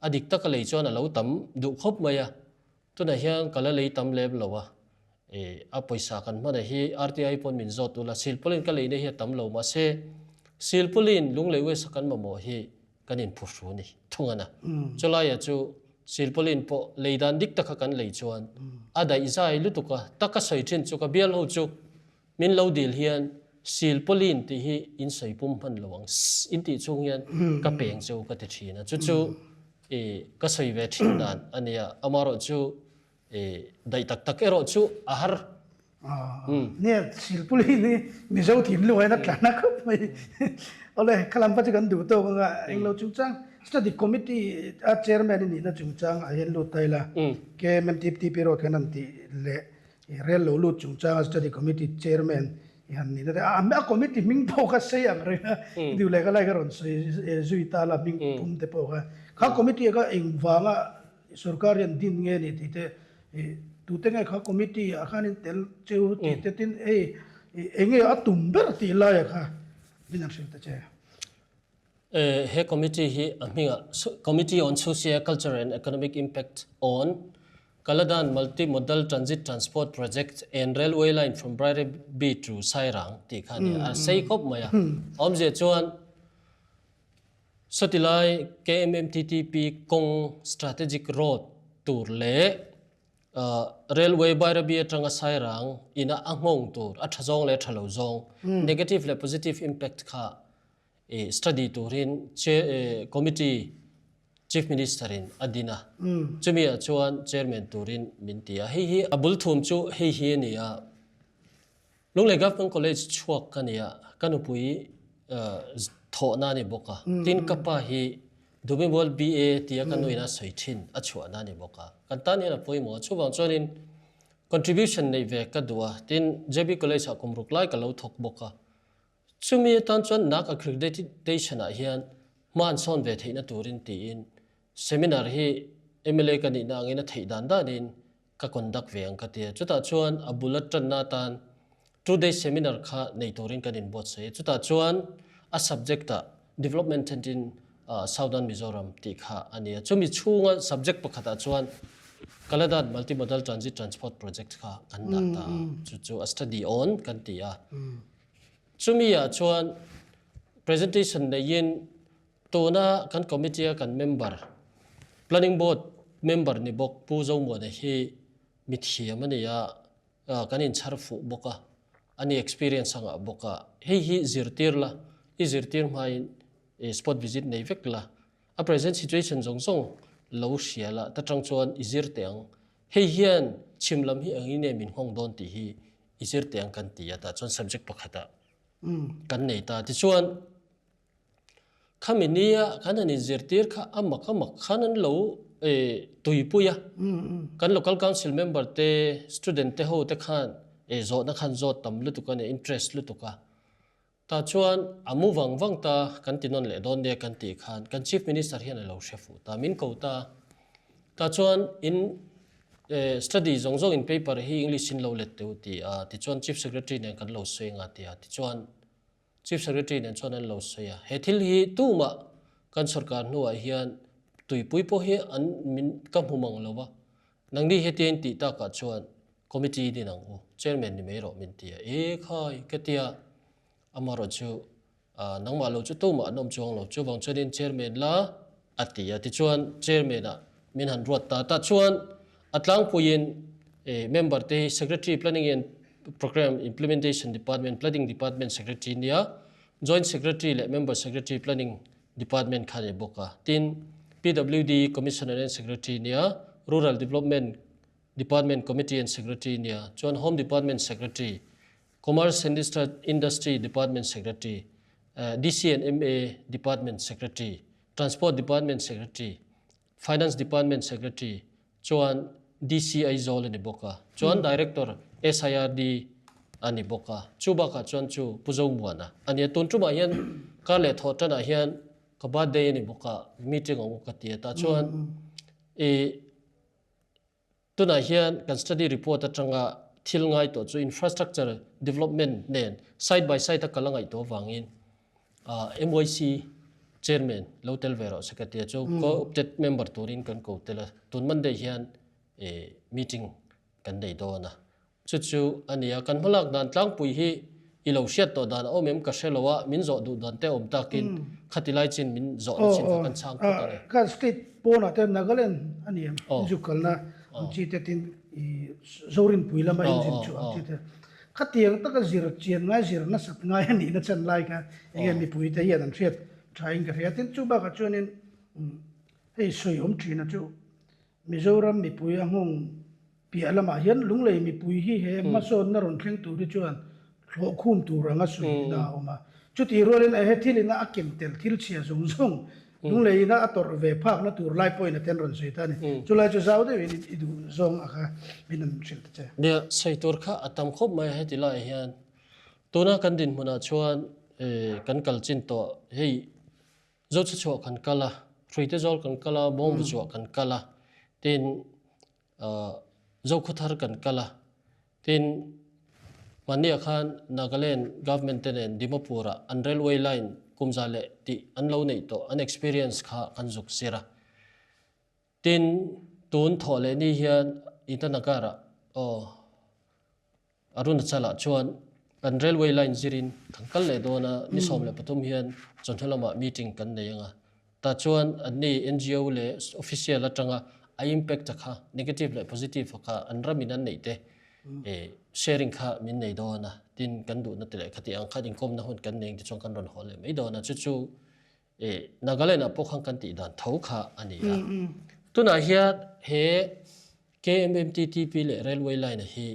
a dik taka lei chuan a lo tam duh khawp mai a, tunah hian ka la lei tam lem lo a, ih a pawisa kan hmanah hi RTI pawn min zawt ula silpaulin ka leina hi a tam lo mahse silpaulin Lunglei West a kan mamawh hi kan inphuhru a ni thung a na. Chulaiah chu silpaulin pawh lei dan dik taka kan lei chuan a daih zai lutuk a, taka sawi thin chu ka bial ho chu Min lo dil hian silpaulin tih hi in sawi pum hman lo ang in tih chhung hian ka peng chu ka ti thin a, chu chu i ka sawi ve thin dan a nia, amaherawh chu i daih tak tak erawh chu a har. Nia, silpaulin hi Mizo thinlung ah hian a tla na khawp mai. Awle, khalam kha chu kan duh tawk anga englo chungchang study committee a chairman i nihna chungchang ah hian lut ta ila, KMMTP road khan an tih leh I rel lo lut chungchanga study committee chairman i han nihna te a a committee hming pawh kha sei ang reng a i duh leh ka lai ka rawn sawi zui ta la hming pum te pawh kha kha committee ah kha engvanga sorkar hian din nge ni tih te i tute nge kha committee ah khan in tel cheu tih te tin hei enge a tum ber tih laiah kha min han hrilh ta che. He committee hi a hmingah Committee on Socio Cultural and Economic Impact on Kaladan Multi Modal Transit Transport Project and Railway Line from Bairabi to Sairang tih kha a ni a, a sei khawp mai a. Awmzia chuan sawtilai KMMTTP kawng strategic road tur leh Railway Bairabi atanga Sairang ina a nghawng tur a tha zawng leh a tha lo zawng negative leh positive impact kha study turin committee Chief Minister in a din a, chumi ah chuan Chairman turin min ti a. Hei hi a bul thum chu hei hi a ni a, Lunglei Government College chhuak ka ni a, ka nupui thawhna a ni bawk a, tin ka pa hi Dumimual BA tia ka nuin a sawi thin a chhuahna a ni bawk a, kan tan hian a pawimawh a, chuvang chuanin contribution neih ve ka duh a, tin JB College ah kum ruk lai ka lo thawk bawk a, Chumi atan chuan NAC accreditation ah hian hma an sawn ve theihna turin tiin seminar hi mla ka nihna angin a theih dan danin ka conduct ve ang ka ti a. Chutah chuan a bul atanna atan two day seminar kha nei turin kan inbuatsaih a. Chutah chuan a subject ah Development in Southern Mizoram tih kha a ni a. Chumi chhunga subject pakhatah chuan Kaladan Multimodal Transit Transport Project kha kan dah ta a. Chu chu a study on kan ti a. Chumi ah chuan presentation neiin tuna kan committee a kan member, Planning Board member ni bawk Pu Zomuana hi mithiam a ni a, kan inchhar fuh bawk a, a ni experience a ngah bawk a, hei hi zirtir la, i zirtir hmain spot visit nei vek la, a present situation zawng zawng lo hria la, ta tang chuan i zir teh ang, hei hian chhim lam hi engin nge min nghawng dawn tih hi i zir teh ang kan ti a, tah chuan subject pakhatah kan nei ta. Tichuan, khami nia kan han inzirtir kha a mak a mak khan an lo tuipui a, kan local council member te, student te ho te khan zawhna khan zawt tam lutuk a nia, interest lutuk a. Tah chuan a mu vang vang ta kan ti nawn leh dawn nia kan tih khan kan Chief Minister hian a lo hre fuh ta, min ko ta. Tah chuan in study zawng zawng in paper hi English in lo let teh u ti a, tichuan Chief Secretary nen kan lo sawi anga ti a, tichuan Chief Secretary nen chuan an lo sawi a. He thil hi tumah kan sorkar hnuah hian tuipui pawh hi an min ka hmu mang lo va, nangni hetia in tih takah chuan committee din ang u, chairman ni mai rawh min ti a, e khai ka ti a, amaherawhchu Nangmah lo chu tumah an awm chuang lo. Chuvang chuanin Chairman la a ti a. Tichuan Chairman-ah min han ruat ta. Tah chuan a tlangpuiin member te hi Secretary Planning and Programme Implementation Department, Planning Department Secretary nia, Joint Secretary leh Member Secretary Planning Department kha ni bawk a. Tin, PWD Commissioner and Secretary nia, Rural Development Department Committee and Secretary nia, chuan Home Department Secretary, Commerce and Industry Department Secretary, DC and MA Department Secretary, Transport Department Secretary, Finance Department Secretary chuan DC Aizawl a ni bawk a, chuan Director SIRD a ni bawk a. Chu bakah chuan chu Pu Zomuana a ni a. Tun tumah hian kar leh thawh tanah hian ka birthday a ni bawk a, meeting ang u ka ti a. Tah chuan i Tunah hian kan study report atanga thil ngai tawh chu infrastructure development nen side by side a kal a ngaih tawh avangin MYC chairman lo tel ve rawh se ka tia chu co-opted member turin kan ko tel a, tun Monday hian meeting kan nei dawn a. Chu chu a ni a, kan hmalak dan tlangpui hi i lo hriat tawh dan a awm em ka hre lo a, min zawh duh dan te a awm takin khati lai chin min zawhna chin kha kan chhang phawt ang e. Kha state pawnah te Nagaland a ni em? Inzuk kalna ang chi te tin i Zorinpui lama inzin chu ang chi te. Khatiang taka zir chian ngai zir nasat ngai a nihna chan lai kha enge mipui te hian an hriat thain ka hria. Tin chu bakah chuanin hei sawi awm thina chu Mizoram mipui a nghawng piah lamah hian Lunglei mipui hi he hmasawnna rawn thleng tur hi chuan hlawh khum tur anga sawiin a awm a. Chutih rualin he thil ina a ken tel thil chhia zawng zawng Lunglei ina a tawrh ve phakna tur lai pawhin a ten rawn sawi ta a ni. Chulai chu zau deuhin i duh zawng a kha min an hrilh ta che. Nia, sawi tur kha a tam khawp mai a heti laiah hian tuna kan dinhmunah chuan kan kal chin tawh hei Zochhuah kan kal a, Hruitezawl kan kal a, Bawngbuchhuah kan kal a, tin Zokhawthar kan kal a, tin mahniah khan Nagaland government te nen Dimapur-ah an railway line kumza leh tih an lo neih tawh, an experience kha kan zuk zir a. Tin, tun thawh leh ni hian Itanagar-ah aw, Arunachal-ah chuan kan railway line zirin kan kal leh dawn a, ni 13 hian chawhnu lamah meeting kan nei ang a, tah chuan anni NGO leh official atanga a impact a kha negative leh positive a kha an ramin an neih te sharing kha min nei dawn a, tin kan duhna te leh khati ang khan inkawmna hun kan nei ang tichuan kan rawn haw leh mai dawn a, chu chu Nagaland-ah pawh khan kan tih dan tho kha a ni a. Tunah hian he KMMTTP leh Railway line hi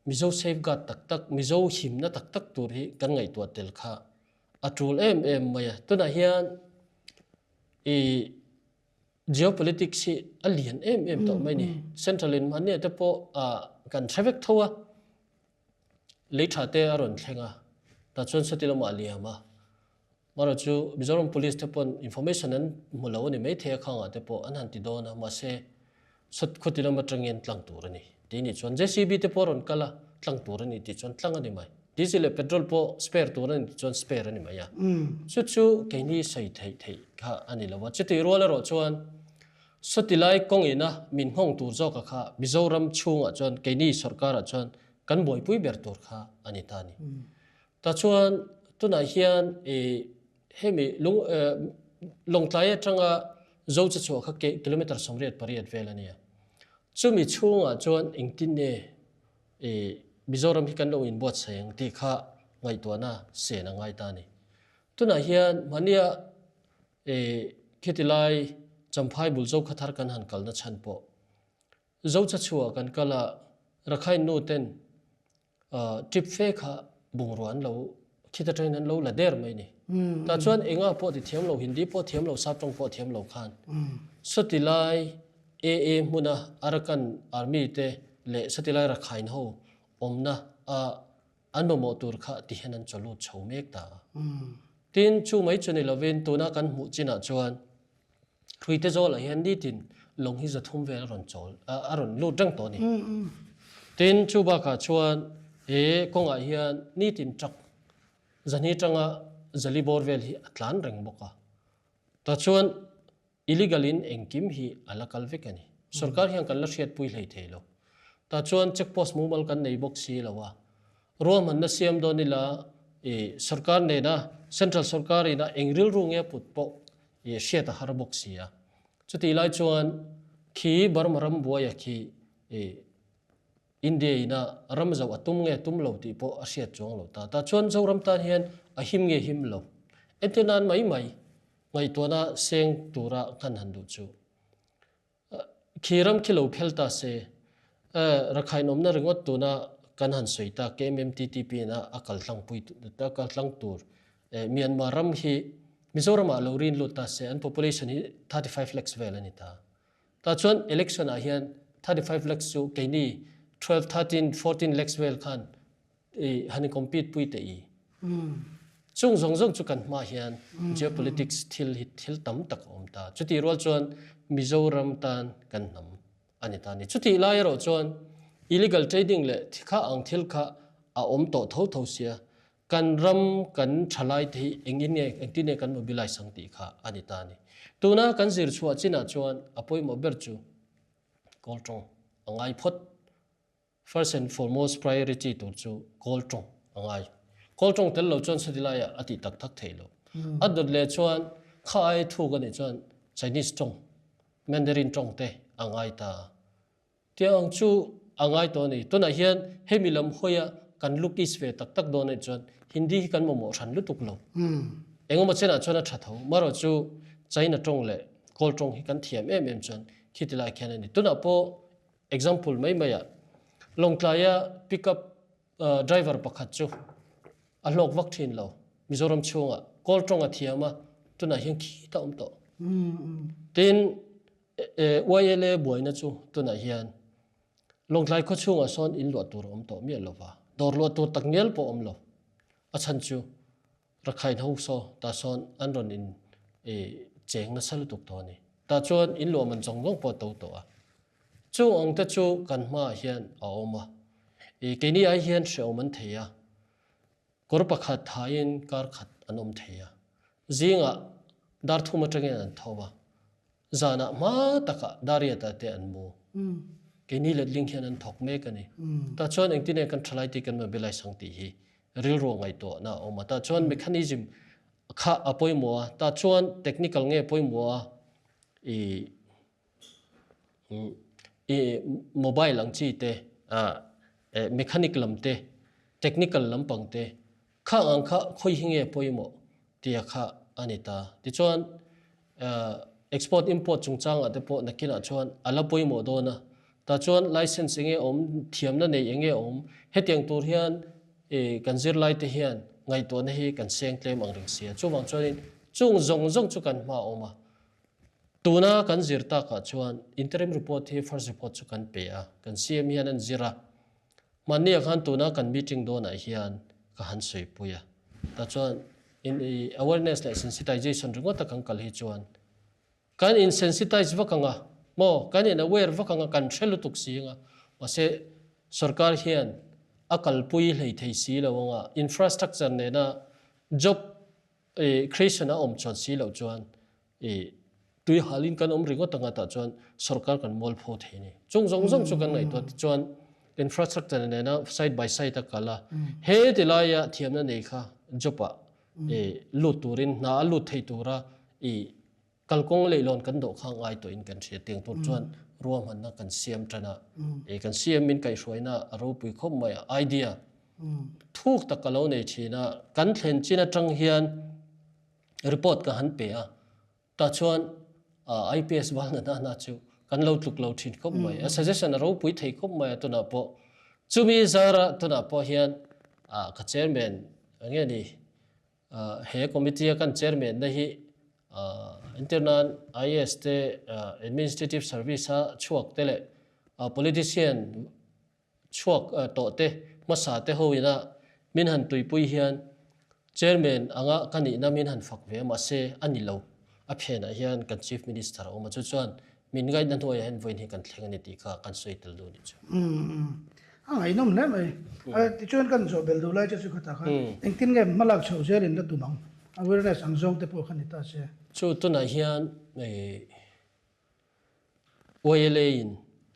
Mizo safeguard tak tak, Mizo himna tak tak tur hi kan ngaihtuah tel kha a tul em em mai a. Tunah hian i geopolitics hi a lian em em tawh mai ni. Central in mahni te pawh kan hre vek tho a. Lei tha te a rawn thleng a, tah chuan sawti lamah a liam a. Marawh chu Mizoram Police te pawn information an hmu lo a ni maithei a khangah te pawh an han ti dawn a, mahse sawt khawti lam atangin tlang tur a ni tih nih chuan JCB te pawh a rawn kal a, tlang tur a ni tih chuan tlang a ni mai. Diesel leh petrol pawh spare tur a ni tih chuan spare a ni mai a. Chu chu keini sawi theih theih kha a ni lo a. Chutih rual erawh chuan sawti lai kawng ina min nghawng tur zawka kha Mizoram chhungah chuan keini sorkarah chuan kan buaipui ber tur kha a ni ta a ni. Tah chuan tunah hian i hemi lung Lawngtlai atanga Zoche chhuah kha kilometer 88 vel a nia. Chumi chhungah chuan engtin nge i Mizoram hi kan lo inbuatsaih ang tih kha ngaihtuahna sen a ngai ta a ni. Tunah hian mahnia i khiti lai Champhai bul Zokhathar kan han kalna chhan pawh Zoche chhuah kan kal a, Rakhine nu ten Trip fe kha bungrua an lo khit atangin an lo la der mai ni. Tah chuan enga pawh ti thiam lo, Hindi pawh thiam lo, Sap tawng pawh thiam lo khan sawti lai AA hmuna Arakan Army te leh sawti lai Rakhine ho awmna a an mamawh tur kha ti hian an chaw lut chho mek ta a. Tin, chu mai chu ni lovin tuna kan hmuh chinah chuan Hruite zawlah hian nitin Lawng hi 300 vel a rawn chawl, a rawn lut reng tawh a ni. Tin, chu bakah chuan he kawngah hian nitin truck 200 tanga 400 bawr vel hi a tlan reng bawk a. Tah chuan illegal in engkim hi a la kal vek a ni. Sorkar hian kan la hriatpui hlei thei lo. Tah chuan check post mumal kan nei bawk si lo a. Ruahmanna siam dawn ila i sorkar nena central sorkar ina eng rilru nge put pawh i hriat a har bawk si a. Chutih lai chuan khi Burma ram buaia khi i India ina ram zoh a tum nge tum lo tih pawh a hriat chuang lo ta. Tah chuan Zoram tan hian a him nge him lo. Entir nan mai mai ngaihtuahna seng tura kan han duh chu. Khi ram khi lo phel ta se, Rakhine awmna ringawt tuna kan han sawi ta KMMTTP ina a kal tlangpui a kal tlang tur Myanmar ram hi Mizoram ah lo rin lut ta se an population hi 35 lakhs vel a ni ta. Tah chuan election ah hian 35 lakhs chu keini 12, 13, 14 lakhs vel khan i han in compete pui teh i. Chung zawng zawng chu kan hma hian geopolitics thil hi thil tam tak a awm ta. Chutih rual chuan Mizoram tan kan hnam a ni ta a ni. Chutih lai erawh chuan illegal trading leh kha ang thil kha a awm tawh tho tho sia, kan ram kan thalai te hi engin nge engtin nge kan mobilize ang tih kha a ni ta a ni. Tuna kan zir chhuah chinah chuan a pawimawh ber chu Kawl tawng a ngai phawt. First and foremost priority tur chu Kawl tawng a ngai. Kawl tawng tel lo chuan sati laiah a tih tak tak thei lo. A dawt leh chuan kha ai thuk a nih chuan Chinese tawng, Mandarin tawng te a ngai ta. Tiang ang chu a ngai tawh a ni. Tunah hian hemi lam hawia kan look east ve tak tak dawn a nih chuan Hindi hi kan mamawh hran lutuk lo. Engemaw chenah chuan a tha tho. Marawh chu China tawng leh Kawl tawng hi kan thiam em em chuan khiti lai khian a ni. Tunah pawh Example mai mai ah Lawngtlaia pickup driver pakhat chu a hlawk vak thin lo. Mizoram chhungah kawl tawng a thiam a, tunah hian khi ta awm tawh. Tin, YLA buaina chu tunah hian Lawngtlai khaw chhungah sawn in luah tur a awm tawh miah lova, dawr luah tur tak ngial pawh a awm lo. A chhan chu Rakhine ho saw tah sawn an rawn in cheng nasa lutuk tawh a ni. Tah chuan in luah man zawng zawng pawh a to tawh a. Chung ang te chu kan hmaah hian a awm a. I keini ai hian hrehawm an thei a. Kawr pakhat thaiin kar khat an awm thei a. Zingah dar thum atangin an tho a. Zanah hma takah Dariata te an mu. Keini letling hian an thawk mek a ni. Tah chuan engtin nge kan thalai tih kan mobilize ang tih hi rilru ngaihtuahna a awm a. Tah chuan mechanism kha a pawimawh a, tah chuan technical nge pawimawh a, i i mobile ang chi te, mechanic lam te, technical lampang te, Khang ang kha khawi hi nge pawimawh tia kha a ni ta. Tichuan, export import chungchangah te pawh nakinah chuan a la pawimawh dawn a. Tah chuan license enge awm, thiamna nei enge awm, hetiang tur hian kan zirlaite hian ngaihtuahna hi kan seng tlem ang reng sia. Chuvang chuanin chung zawng zawng chu kan hma a awm a. Tuna kan zir takah chuan interim report hi first report chu kan pe a, kan CM hian an zir a. Hmanni ah khan tuna kan meeting dawnah hian ka han sawipui a, tah chuan in i awareness leh sensitization ringawt a kan kal hi chuan kan in sensitize vak ang a maw, kan in aware vak ang a, kan hre lutuk si ang a, mahse sorkar hian a kalpui hlei thei si lo ang a, infrastructure nena job creation a awm chuan si loh chuan I tui halin kan awm ringawt anga tah chuan sorkar kan mualpho thei a ni. Chung zawng zawng chu kan ngaihtuah te chuan infrastructure nena side by side a kal a, he ti laia thiamna nei kha job ah i lut turin hna a lut thei tura i kalkawng leihlawn kan dawh kha ngai tawhin kan hria. Tiang tur chuan ruahmanna kan siam tan a, i kan CM in kaihhruaina a ropui khawp mai a, idea thuk tak ka lo nei thin a, kan thlen chin atang hian Report ka han pe a, tah chuan IPS val na na chu kan lo tluk lo thin khawp mai. A suggestion a ropui thei khawp mai a tunah pawh. Chumi zara tunah pawh hian ka chairman nge ni he committee a kan chairman na hi entirnan IAS te administrative service a chhuak te leh politician chhuak tawh te hmasa te ho ina min han tuipui hian Chairman anga ka nihna min han fak ve a mahse a ni lo. A phenah hian kan Chief Minister a awm a chu chuan min ngaihna hnuaiah hian vawiin hi kan thleng a ni tih kha kan sawi tel duh a nih chu. A ngaihnawm hle mai. Tichuan kan zawh belh duh lai che chu khatah khan engtin nge hmalak chhoh zelin la tum ang? Awareness ang zawng te pawh kha ni ta se. Chu tunah hian YLA in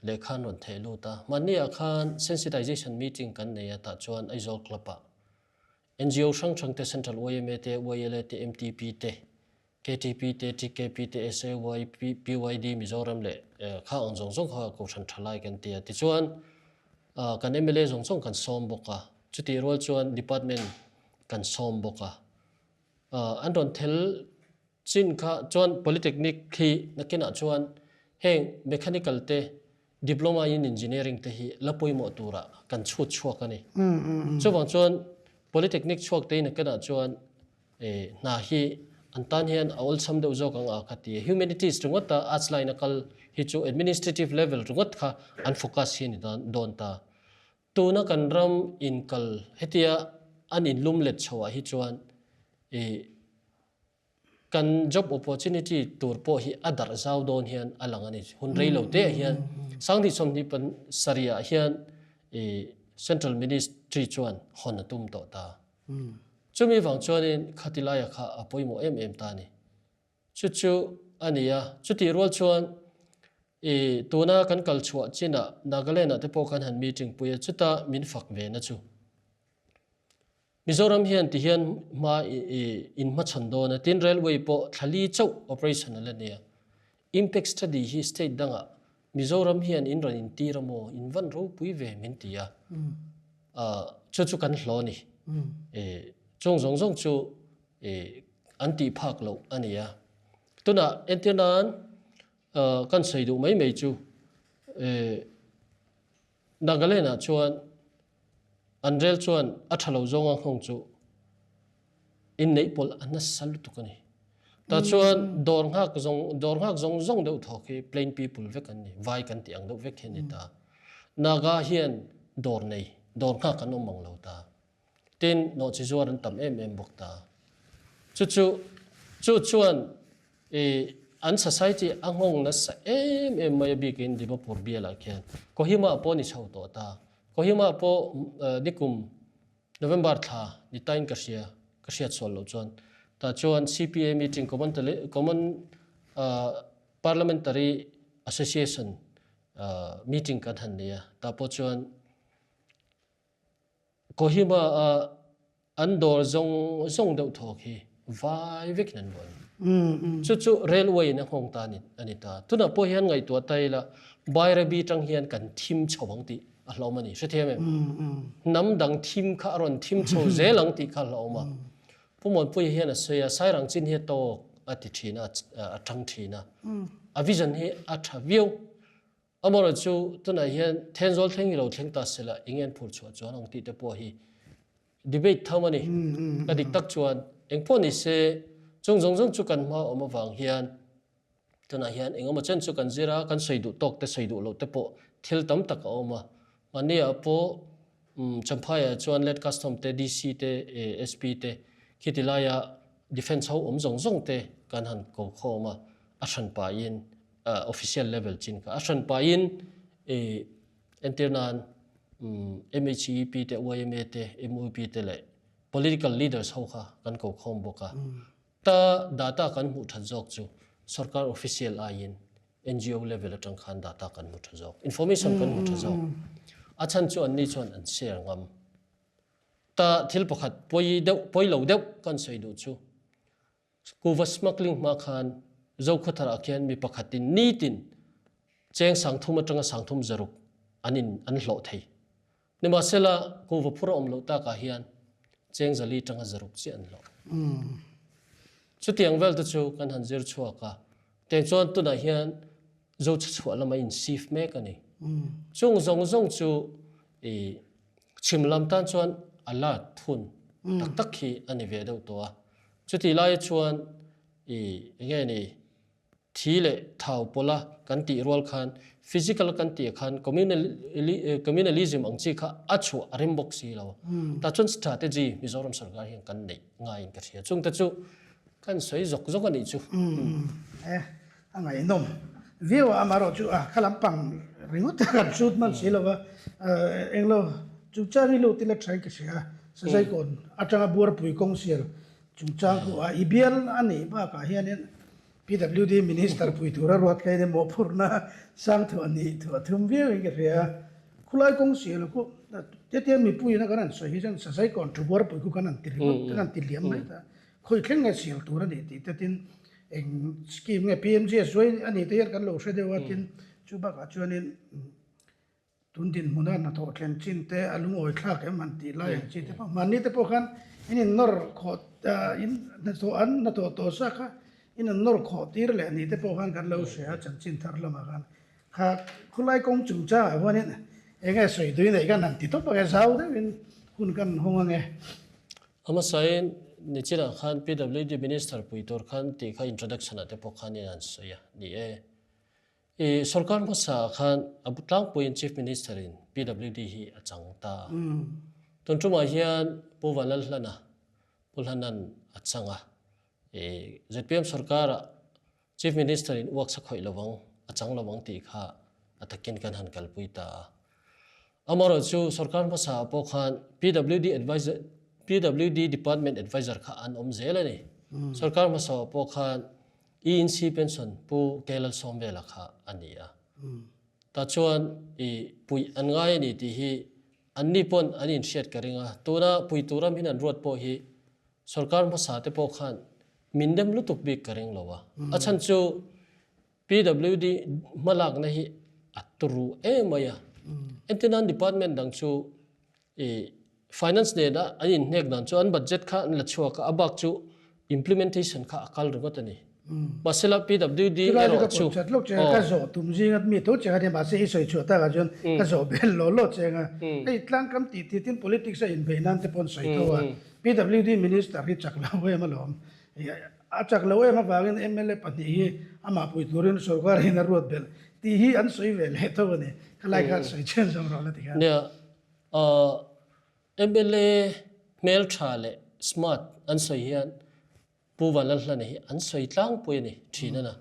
lehkha an rawn theh lut a, mahni ah khan sensitization meeting kan nei a tah chuan Aizawl Club ah NGO hrang hrang te Central yma te, YLA te, MTP te, KTP te, TKP te, SAY, PYD Mizoram leh kha ang zawng zawng kha Kohhran tha lai kan ti a. Tichuan kan mla zawng zawng kan sawm bawk a, chutih rual chuan department kan sawm bawk a. An rawn thel Chin kha chuan Polytechnic khi nakinah chuan heng Mechanical te, Diploma in Engineering te hi la pawimawh turah kan chhut chhuak a ni. Chuvang chuan Polytechnic chhuak te hi nakinah chuan hna hi an tan hian a awlsam deuh zawk ang a ka ti a. Humanities ringawt a Arts line a kal hi chu Administrative level ringawt kha an focus hi a ni dawn ta. Tuna kan ram inkal hetia an inlum let chho ah hi chuan Kan job opportunity tur pawh hi a darh zau dawn hian a lang a ni. Hun rei lo te ah hian Sanghnih 20 pan sarih ah hian i Central Ministry chuan hawn a tum tawh ta. Chumi vang chuanin khati laia kha a pawimawh em em ta a ni. Chu chu a ni a, chutih rual chuan i tuna kan kal chhuah chinah Nagaland ah te pawh khan han meeting pui a, chuta min fak ve na chu. Mizoram hian ti hian hma in hmachhawn dawn a, tin railway pawh thla li chauh operation a la nia. Impact study hi state dangah Mizoram hian in rawn intir a maw, in van ropui ve min ti a, chu chu kan hlaw a ni. Chung zawng zawng chu an tih phak loh a ni a. Tunah entir nan kan sawi duh mai mai chu Nagaland ah chuan An rel chuan a tha lo zawnga nghawng chu inneih pawlh a nasa lutuk a ni. Tah chuan dawr nghak zawng dawr nghak zawng zawng deuh thawk hi plain people vek an ni, vai kan tih ang deuh vek hi a ni ta. Naga hian dawr nei, dawr nghak an awm ang lo ta. Tin, nawhchi zuar an tam em em bawk ta. Chu chu chu chuan i an society a nghawng nasa em em mai a bikin Dimapur bialah khian Kohima pawh ni chho tawh ta. Kohima pawh nikum November thla ni tain ka hria, ka hriat sual loh chuan. Tah chuan CPA meeting Common Common Parliamentary Association meeting kan han nei a, tah pawh chuan Kohima a an dawr zawng zawng deuh thawk hi vai vekin an luah a ni. Chu chu railway in a nghawng ta a ni ta. Tunah pawh hian ngaihtuah ta ila Bairabi tang hian kan thim chho ang tih a hlauhawm a ni. Hrethiam em? Hnam dang thim kha a rawn thim chho zel ang tih kha a hlauhawm a. Pu Muanpuia hian a sawi a, Sairang chin hi a tawk a ti thin a, a tang thin a. A vision hi a tha viau. Amaherawh chu tunah hian Thenzawl thleng hi lo thleng ta sela eng en phur chhuah chuan ang tih te pawh hi debate tham a ni. Ka dik tak chuan eng pawh ni se chung zawng zawng chu kan hma awm avang hian tunah hian eng emaw chen chu kan zir a, kan sawi duh tawk te sawi duh loh te pawh thil tam tak a awm a. Mahni ah pawh Champhai ah chuan Land Custom te, DC te, SP te khiti laia Defence ho awm zawng zawng te kan han ko khawm a, a hran pahin official level chin kha a hran pahin entir nan MHEP te YMA te MUP te leh political leaders ho kha kan ko khawm bawk a ta data kan hmuh that zawk chu sorkar official aiin NGO level atang khan data kan hmu tha zawk information kan hmu tha zawk a chhan chu anni chuan an share ngam ta thil pakhat pawi deuh pawi lo deuh kan sawi duh chu Kuva smuggling hma khan Zokhawtharah khian mi pakhatin nitin cheng 3000 atanga 3600 an in an hlawh thei. Nimahsela kuva phur a awm loh takah hian cheng 400 tanga 600 chiah an hlawh. Chutiang vel te chu kan han zir chhuak a, tiang chuan tunah hian Zochhuah lama in sif mek a ni. Chung zawng zawng chu i chhim lam tan chuan a lat thun tak tak hi a ni ve deuh tawh a. Chutih lai chuan i enge ni thi leh thau pawla kan tih rual khan physical kan tih khan communalism ang chi kha a chhuah a rem bawk si lo. Tah chuan strategy Mizoram sorkar hian kan neih ngaiin ka hria. Chungte chu kan sawi zawk zawk a nih chu. A ngaihnawm. Viau a, amaherawhchu a kha lampang ringawt a kan hrut hman si lo va, englo chungchang hi lut ila thain ka hria a, Sazaikawn atanga Buarpui kawng sial chungchang khu a i bial a nih bakah hianin PWD Minister pui tura ruat kha in mawhphurhna sang thuah nih thuah thum viauin ka hria a, khulai kawng sial khu hetiang mipuiin a kan han sawi hi chuan Sazaikawn thu Buarpui khu kan han ti ringawt kan han ti liam mai ta. Khawi thleng nge sial tur a nih tih te tin eng scheme nge PMGS zuai a nih te hian kan lo hre deuh a tin chu bakah chuanin tun dinhmuna hnathawh thlen chin te a lungawi thlak em han tih lai ang chi te pawh mahni te pawh khan in in nawr khawh in hnathawh an hnathawh tawh sa kha in an nawr khawh tir leh ni te pawh khan kan lo hre a chanchin thar lamah khan kha khulai kawng chungchangah huanin eng nge sawi tui neih kan han ti tawp ang e zau deuhin hun kan hawng ang e. A hmasain nichinah khan PWD Minister pui tur khan tih kha introduction ah te pawh khan in an sawi a ni e. I sorkar hmasa ah khan a bu tlangpuiin Chief Minister in PWD hi a chang ta a. Tun tumah hian Pu Vanlalhlana, Pu Hlanan a chang a. I zpm sorkar ah Chief Minister in uak sa khawih lovang, a chang lovang tih kha a takin kan han kalpui ta a. Amaherawhchu sorkar hmasa ah pawh khan PWD advisor, PWD department advisor kha an awm zel a ni. Sorkar hmasa ah pawh khan ENC pension Pu Kelalsawmvela kha a ni a. Tah chuan i puih an ngai a ni tih hi anni pawn an inhriat ka ring a. Tuna pui tur ram hin an ruat pawh hi sorkar hmasa te pawh khan min dem lutuk bik ka ring lo a. A chhan chu PWD hmalakna hi a turu em mai a. Entirnan department dang chu i finance nena an inhnek dan chu an budget kha an la chhuak a, a bak chu implementation kha a kal ringawt a ni. Mahsela PWD erawh chu Ka zawh che ka zawh tum zinga mi tho che a nia mahse i sawi chhuah takah chuan ka zawh bel law law che anga hei tlangkam tih tih tin politics a inbeih nan te pawh an sawi tho a PWD minister hi chak lo em alawm A chak lo em avangin mla pahnih hi amah pui turin sorkar in a ruat belh tih hi an sawi ve leh tho a ni. Khalai kha sawi chian zawng rawh la ti khan. Nia, mla hmeltha leh smart an sawi hian Pu Vanlalhlana hi an sawi tlangpui a ni thin a na.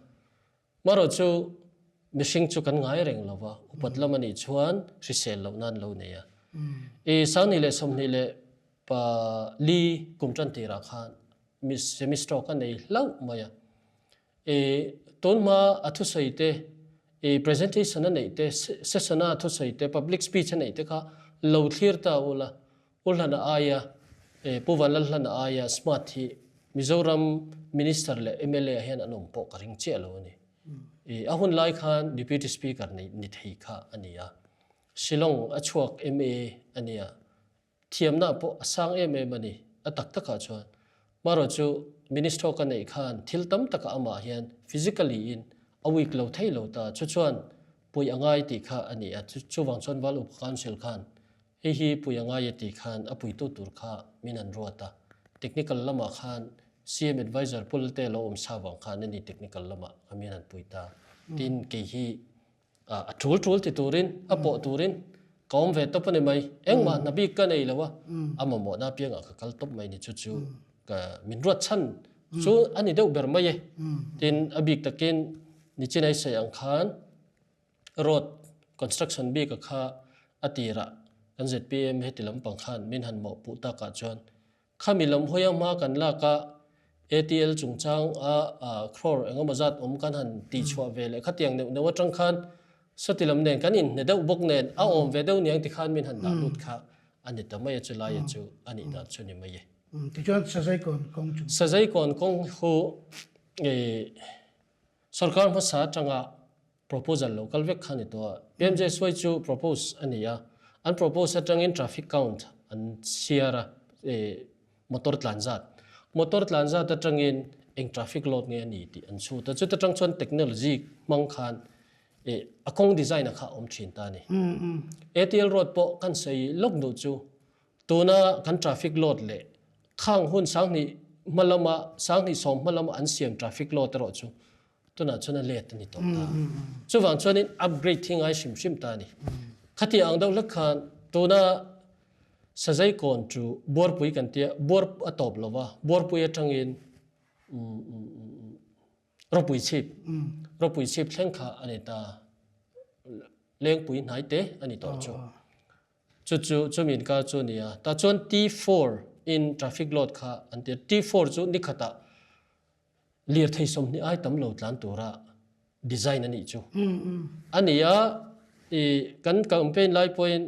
Marawh chu mihring chu kan ngai reng lo va, upat lam a nih chuan hrisel loh nan lo nei a. I 2024 kum tan tirah khan semi stroke a nei hlauh mai a. I tunhma a thusawi te, i presentation a neih te, session a thusawi te, public speech a neih te kha lo thlir ta ula, Pu Hlana aia Pu Vanlalhlana aia smart hi Mizoram Minister leh mla ah hian an awm pawh ka ring chiah lo a ni. A hun lai khan Deputy Speaker ni thei kha a ni a. Shillong a chhuak ma a ni a. Thiamna pawh a sang em em a ni. A tak takah chuan Marawh chu Minister ka neih khan thil tam takah amah hian physically in a weak lo thei lo ta. Chu chuan puih a ngai tih kha a ni a. Chuvang chuan Val Upa Council khan Hei hi pui a ngai e tih khan a puitu tur kha min han ruat a, technical lamah khan CM advisor Pu Lalte lo awm sa vang khan ani technical lamah kha min han pui ta. Tin, kei hi a tul tul ti turin, a pawh turin ka awm ve tawp a ni mai. Engmah hna bik ka nei lo a, a mamawhna apiangah ka kal tawp mai ni chu chu ka min ruat chhan chu a ni deuh ber mai e. Tin, a bik takin nichinai sawi ang khan Road construction bik a kha a tirah kan zpm heti lampang khan min han mawhpuh takah chuan khami lam hawi a hma kan lak a ATL chungchang a crore engemaw zat awm kan han tihchhuah ve leh khatiang neuh neuh atang khan sawti lam nen kan inhne deuh bawk nen a awm ve deuh niang tikhan min han dah lut kha a ni ta mai a chulai a chu a nih dan chu ni mai e. Tichuan Sazaikawn kawng chu. Sazaikawn kawng hu Sorkar hmasa atanga proposal lo kal vek kha ni tawh a. PMJSY chu propose a ni a, an propose atangin traffic count an chhiar a, motor tlan zat. Motor tlan zat atangin eng traffic load nge a ni tih an chhut a, chuta tang chuan technology hmang khan a kawng design a kha a awm thin ta a ni. ATL road pawh kan sawi lawk duh chu Tuna kan traffic load leh khang hun 2000 hma lama 2010 hma lama an siam traffic load erawh chu tunah chuan a let a ni tawh ta. Chuvang chuanin upgrade hi ngai hrim hrim ta a ni. Khati ang deuh hlek khan tuna Sazaikawn chu Buarpui kan tia, Buar a tawp lova, Buarpui atangin. Ropui chhip, ropui chhip thleng kha a ni ta. Lengpui hnai te a ni tawh chu. Chu chu chumi inkar chu a ni a. Tah chuan T4 in traffic load kha an ti a. T4 chu nikhatah lirthei 20 ai tam lo tlan tura design a nih chu. A ni a, i kan campaign lai pawhin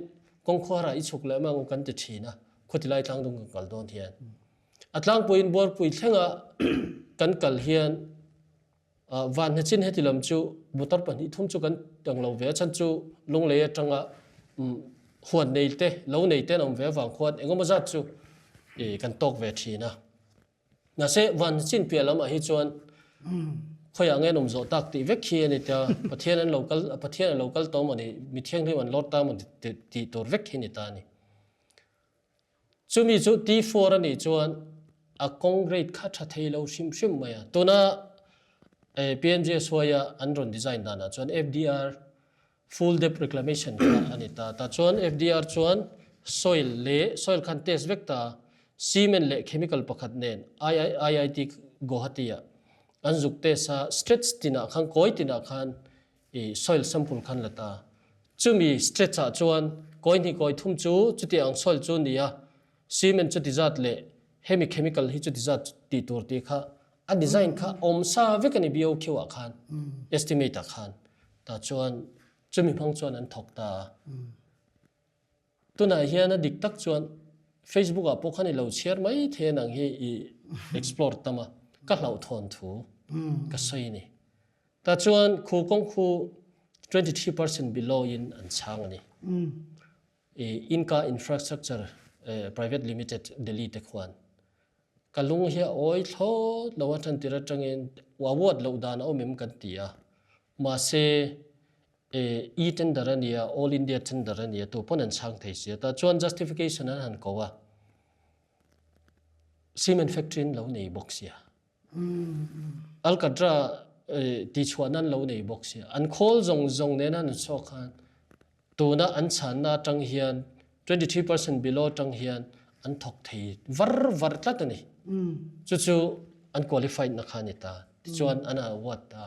kawngkhuarah i chhuk leh mang u kan ti thin a, khawtilai tlangdung kan kal dawn hian. A tlangpuiin buarpui thlenga kan kal hian van hnechin heti lam chu motor pahnih thum chu kan tang lo ve a chhan chu Lunglei atanga huan nei te lo nei te an awm ve avang khuan engemaw zat chu kan tawk ve thin a. Mahse van hnechin piah lamah hi chuan khawiah nge an awm zawh tak tih vek khi a ni ta Pathian an lo kal Pathian a lo kal tawh maw ni mithianghlim an lawr ta maw tih tur vek hi a ni ta a ni. Chumi chu T4 a nih chuan a kawng rate kha tha thei lo hrim hrim mai a. Tuna PMGSY a an rawn design danah chuan FDR, Full Depth Reclamation, kha a ni ta. Tah chuan FDR chuan soil leh soil khan test vek ta a, cement leh chemical pakhat nen IIT Guwahati ah an zuk test a, stretch tinah khan kawi tinah khan i soil sample khan la ta. Chumi stretch ah chuan kawi hnih kawi thum chu chuti ang soil chu ni a, cement chuti zat leh hemi chemical hi chuti zat tih tur tih kha a design kha awm sa vek a ni BOQ ah khan, estimate ah khan. Tah chuan chumi hmang chuan an thawk ta a. Tunah hian a dik tak chuan Facebook ah pawh khan i lo chhiar mai thei a nang hi i explore tam a, ka hlauhthawn thu ka sawi a ni. Tah chuan khu kawng khu 23% below in an chhang a ni. I Inca Infrastructure Private Limited Delhi te khuan ka lung hi a awi thlawt lo a tantir atangin award loh dan a awm em kan ti a, mahse E-tender a nia, All India tender a nia, tu pawn an chhang thei sia. Tah chuan justification an han ko a, cement factory an lo nei bawk sia. Alkatra tihchhuahna an lo nei bawk sia. An khawl zawng zawng nena an chhuak khan tuna an chhanna atang hian 23% below atang hian an thawk thei var var tlat a ni. Chu chu an qualified na kha a ni ta. Tichuan an award ta.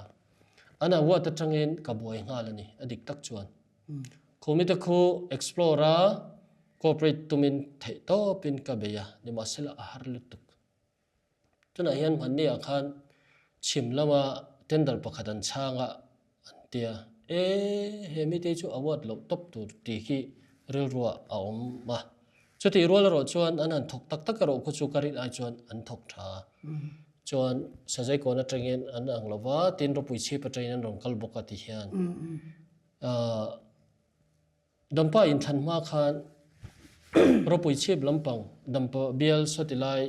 An award atangin ka buai nghal a ni, a dik tak chuan. Khumite khu explore a cooperate tumin theih tawpin ka bei a, nimahsela a har lutuk. Tunah hian hmanni ah khan chhim lama tender pakhat an chhang a an tia, e he mite chu award loh tawp tur tih khi rilruah a awm a. Chutih rual erawh chuan an han thawk tak tak erawh khu chu ka rin ai chuan an thawk tha a. Chuan Sazaikawn atangin an ang lo va, tin ropui chhip atangin an rawn kal bawk a ti hian. Dampa inthlan hma khan ropui chhip lampang Dampa bial sawti lai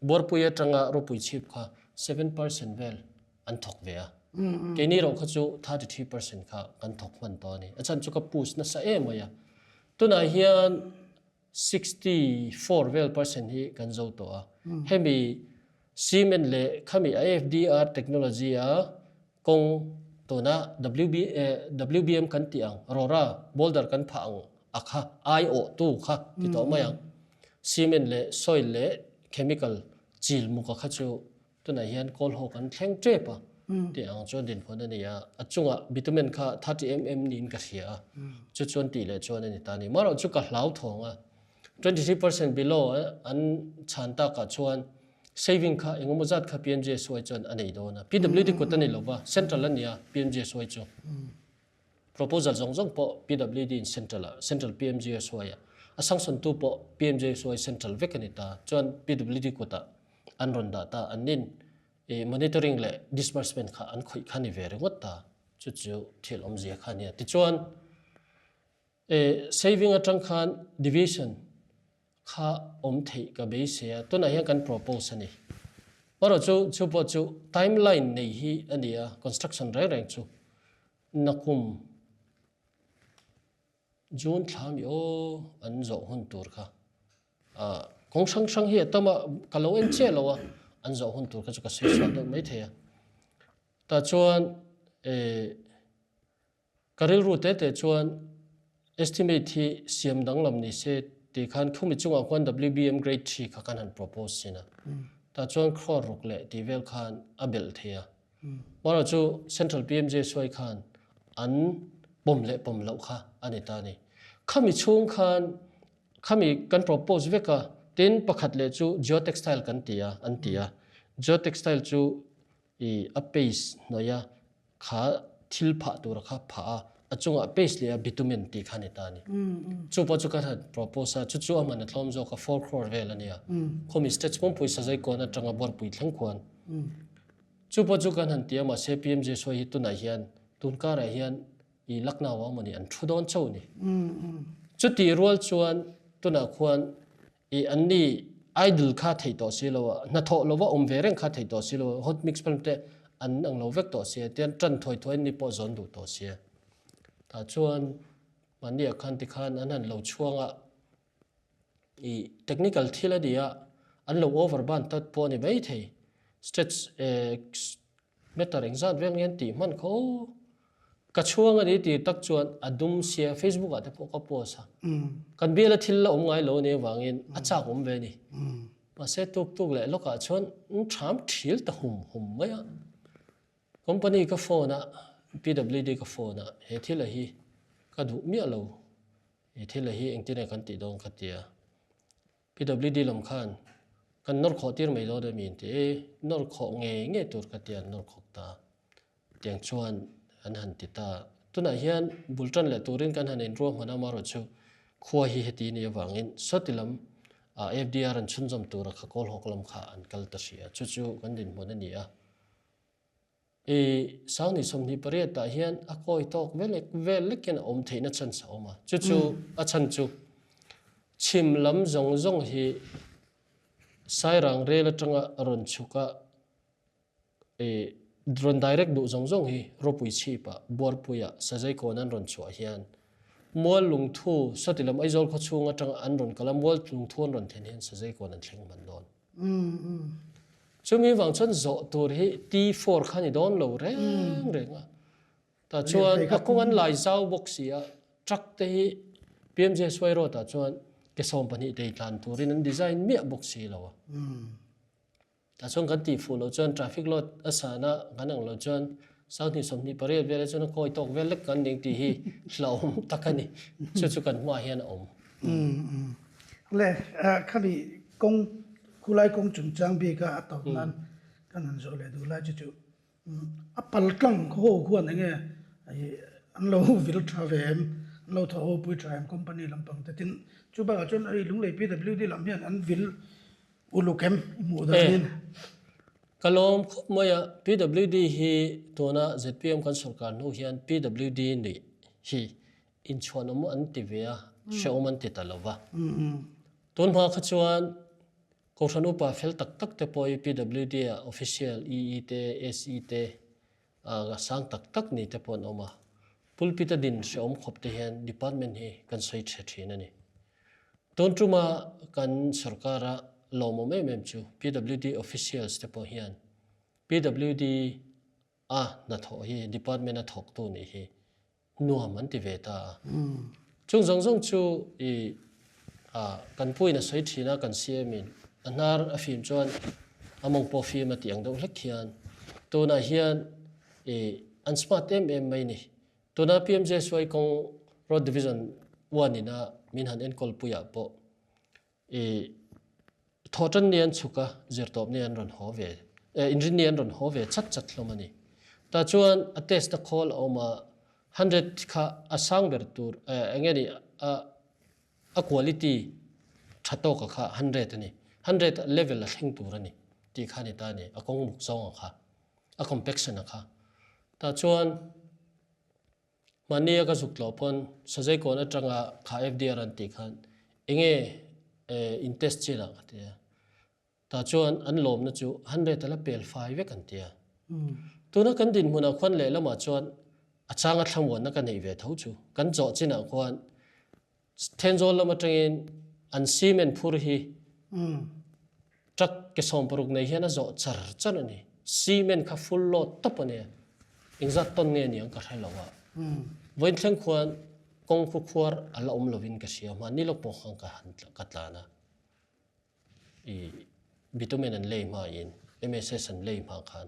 Buarpui atanga ropui chhip kha 7% vel an thawk ve a. Keini erawh kha chu 33% kha kan thawk hman tawh a ni. A chhan chu ka push nasa em mai a. Tunah hian 64 vel percent hi kan zo tawh a. Hemi cement leh khami IFDR technology a kawng tuna WB, WBM kan tih ang, rora, boulder kan phah ang a kha, ai awh tu kha ti tawh mai ang. Cement leh soil leh chemical chil muk a kha chu Tunah hian kawl haw kan thleng tep a tih ang chuan dinhmun a ni a, a chungah bitumen kha 30 mm niin ka hria a, chu chuan tih leh chuan a ni ta a ni. Marawh chu ka hlau thawng a, 23% below an chhan takah chuan saving kha engemaw zat kha PMJSY chuan a nei dawn a, PWD kut a ni lova, central a ni a PMJSY chu. Proposal zawng zawng pawh PWD in central ah, central PMJSY ah, a sanction tu pawh PMJSY central vek a ni ta, chuan PWD kutah an rawn dah ta, an nin i monitoring leh disbursement kha an khawih kha ni ve ringawt ta, chu chu thil awmzia kha a nia. Tichuan saving atang khan deviation kha awm theih ka beisei a, tunah hian kan propose a ni. Erawh chu chu pawh chu timeline nei hi a ni a, construction reng reng chu nakum June thla mi aw an zawh hun tur kha ah kawng hrang hrang hi a tam a, ka lo en chiah lo a, an zawh hun tur kha chu ka sawi sual deuh mai thei a. Tah chuan eh Ka rilru te te chuan estimate hi siam danglam ni se tih khan khumi chungah khuan WBM grade 3 kha kan han propose sin a. Tah chuan crore ruk leh tih vel khan a belh thei a. Amaherawh chu Central PMJ suai khan an pawm leh pawm loh kha a ni ta a ni. Khami chhung khan khami kan propose vek a, tin pakhat leh chu geotextile kan ti a an ti a. Geotextile chu i a paste hnuaia kha thil phah tura kha phah a, a chungah paste leh a bitumen tih kha a ni ta a ni. Chu pawh chu ka han propose a, chu chu a man a tlawm zawk a, 4 crore vel a nia. Khawmi state pumpui Sazaikawn atanga Buarpui thleng khuan. Chu pawh chu kan han ti a, mahse PMJ sawi hi tunah hian tun karah hian i Lucknow ah mawni an thu dawn chauh a ni. Chutih rual chuan tunah khuan I anni idle kha theih tawh si lo a, hnathawh lova awm ve reng kha theih tawh si lo a, hot mix film te an ang lo vek tawh si a, tian tan thuai thuai anni pawh zawn duh tawh si a. Tah chuan mahni ah khan tikhan an han lo chhuang a, i technical thil a ni a, an lo over ban tat pawh a ni mai thei. Stretch eh Meter engzat vel nge an tih hman kho? Ka chhuang a ni ti tak chuan a dum sia Facebook ah te pawh ka post a. Kan biala thil la awm ngai lo a nih avangin a chak awm ve a ni. Mahse tuk tuk leh lawk ah chuan an tham thil ta hum hum mai a. Company ka phone a, PWD ka phone a, he thil a hi ka duh miah lo. He thil a hi engtin nge kan tih dawn ka ti a. PWD lam khan kan nawr khawh tir mai dawn emi inti e, nawr khawh ngei ngei tur ka ti a, an nawr khawk ta. Tiang chuan an han ti ta. Tunah hian bul tan leh turin kan han inruahman a, amaherawhchu khua hi heti ni avangin sawti lam ah FDR an chhunzawm tura kha Kawlhawk lam kha an kal ta hrih a, chu chu kan dinhmun a ni a. I Sangni 28 ah hian a kawi tawk velek vel lek hian a awm theihna chance a awm a. Chu chu a chhan chu chhim lam zawng zawng hi Sairang rel atanga rawn chhuk a i rawn direct duh zawng zawng hi Ropui chhip ah Buarpui ah Sazaikawn an rawn chhuah hian Mual lungthu sawti lam Aizawl khawchhung atanga an rawn kal a Mual lungthu an rawn thlen hian Sazaikawn an thleng hman dawn. Chumi vang chuan zawh tur hi T4 kha ni dawn lo reng reng a. Tah chuan a kawng an lai zau bawk si a, truck te hi PMJSY road ah chuan ke 12 tei tlan turin an design miah bawk si lo a. Tah chuan kan tih fuh loh chuan traffic load a san a, kan ang loh chuan 2028 velah chuan a kawi tawk vel lek kan ning tih hi hlauhawm tak a ni. Chu chu kan hmaah hian a awm. Le, khami kawng, khulai kawng chungchang bika a tawp nan kan han zawh leh duh lai chu chu a pal tlang khaw ho khuan eng nge an lo vil tha ve em, an lo thaw ho pui tha em company lampang te tin chu bakah chuan hei Lunglei PWD lam hian an vil uluk em i hmuh danin. Ka lawm khawp mai a, PWD hi tuna zpm kan sorkar hnu hian PWD nih hi Inchhuanawm an ti ve a, hrehawm an ti ta lo va. Tun hma kha chuan Kohhran upa fel tak tak te pawh hi PWD ah official EE te, SE te sang tak tak ni te pawh an awm a. Pulpit a din hrehawm khawp te hian department hi kan sawi tha thin a ni. Tun tuma kan sorkara lawmawm em em chu PWD officials te pawh hian PWD a hnathawh hi department a thawktu nih hi nuam an ti ve ta a. Chung zawng zawng chu i kan puin a sawi thin a, kan CM in a hnar a fim chuan a mawng pawh fim a tih ang deuh hlek hian tunah hian i an smart em em mai ni. Tuna PMJSY kawng Road Division 1 ina min han enkawl puiah pawh I thawhtan ni an chhuk a, zirtawp ni an rawn haw ve, inrin ni an rawn haw ve chat chat hlawm a ni. Tah chuan a test na khawl a awm a, hundred kha a sang ber tur, eng nge ni, a a quality tha tawka kha hundred a ni, hundred level a thleng tur a ni tih kha a ni ta a ni, a kawng muk zawnga kha, a compaction a kha. Tah chuan. Mahnia ka zuk tlawh pawn Sazaikawn atanga kha FDR an tih khan enge in test chin ah ka ti a. Tah chuan an lawmna chu 100 a la pel fai vek an ti a. Tuna kan dinhmunah khuan lehlamah chuan a changa thlamuanna ka neih ve tho chu kan zawh chinah khuan Thenzawl lam atangin an cement phur hi truck ke 60 nei hian a zawh char char a ni. Cement kha full load tawp a nia. Engzat tawn nge niang ka hre lo a. Vawiin thleng khuan kawng khu khuar a la awm lovin ka hria. Mahni lawk pawh khan ka han ka tlan a. I. Bitumen an lei hma in MSS an lei hma khan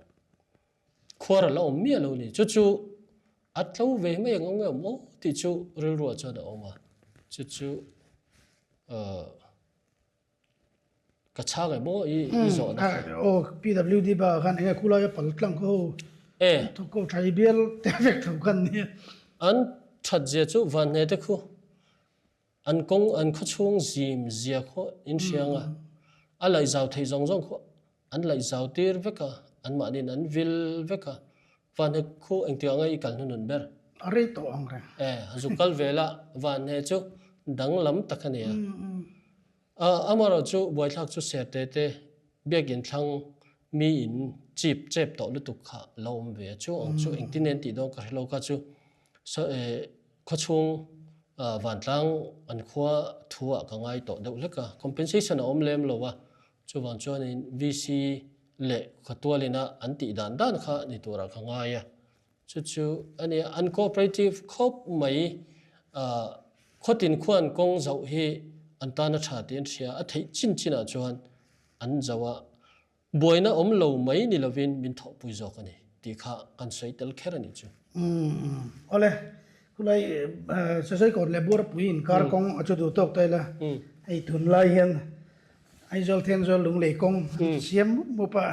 khuar a la awm miah lo ni. Chu chu a tlo ve mai ang awm aw tih chu rilruah chuan a awm a. Chu chu ka chhang em aw i i zawhna kha. Aw PWD bakah khan enge khulai a pal tlang khaw ho thawk ko tha i bial te vek tho khan nia. An that zia chu vanhne te khu An kawng an khawchhung zim zia khaw in hriang a, a laihzau thei zawng zawng khaw an laihzau tir vek a, anmahniin an vil vek a, Vanhe khu engtik anga i kal hnunun ber? A rei tawh ang reng. E, zu kal ve la, Vanhe chu danglam tak a ni a. A, amaherawh chu buaithlak chu Serte te biakin thlang mi in chip chep tawh lutuk kha lo awm ve a, chu ang chu engtin nen tih dawn ka hre lo kha chu Khawchhung vantlang an khua thu ah ka ngai tawh deuh hlek a, compensation a awm lem lo a, chuvang chuanin VC leh khawtualin a an tih dan dan kha ni turah ka ngai a, chu chu a nia an cooperative khawp mai khawtin khuan kawng zoh hi an tan a tha tih an hria, a theih chin chin ah chuan an zoh a. Buaina awm lo mai ni lovin min thawhpui zawk a ni tih kha kan sawi tel kher a nih chu. Umm awle, khulai Sasawi-kawt leh Buarpui inkar kawng a chu duh tawk ta ila, hei tunlai hian Aizawl Thenzawl Lunglei kawng an siam mup mup a,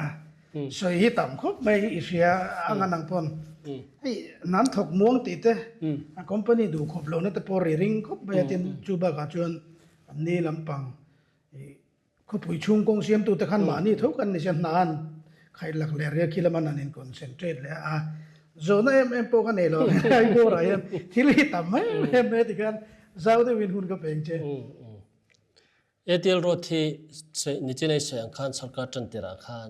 sawi hi tam khawp mai i hria a ngan ang pawn. Hei nan thawk muang tih te, a company duh khawp lohna te pawh ri ring khawp mai a tin, chu bakah chuan an ni lampang i Khawpui chhung kawng siamtute khan mahni tho kan ni sia hna an khaih lak leh riak khi laman an in concentrate leh a, zawhna em em pawh ka nei lo ang helai bawrah hian thil hi tam em em mai a ti khan zau deuhin hun ka peng che. ATL Road hi nichin a i sawi ang khan sarkar tan tirah khan.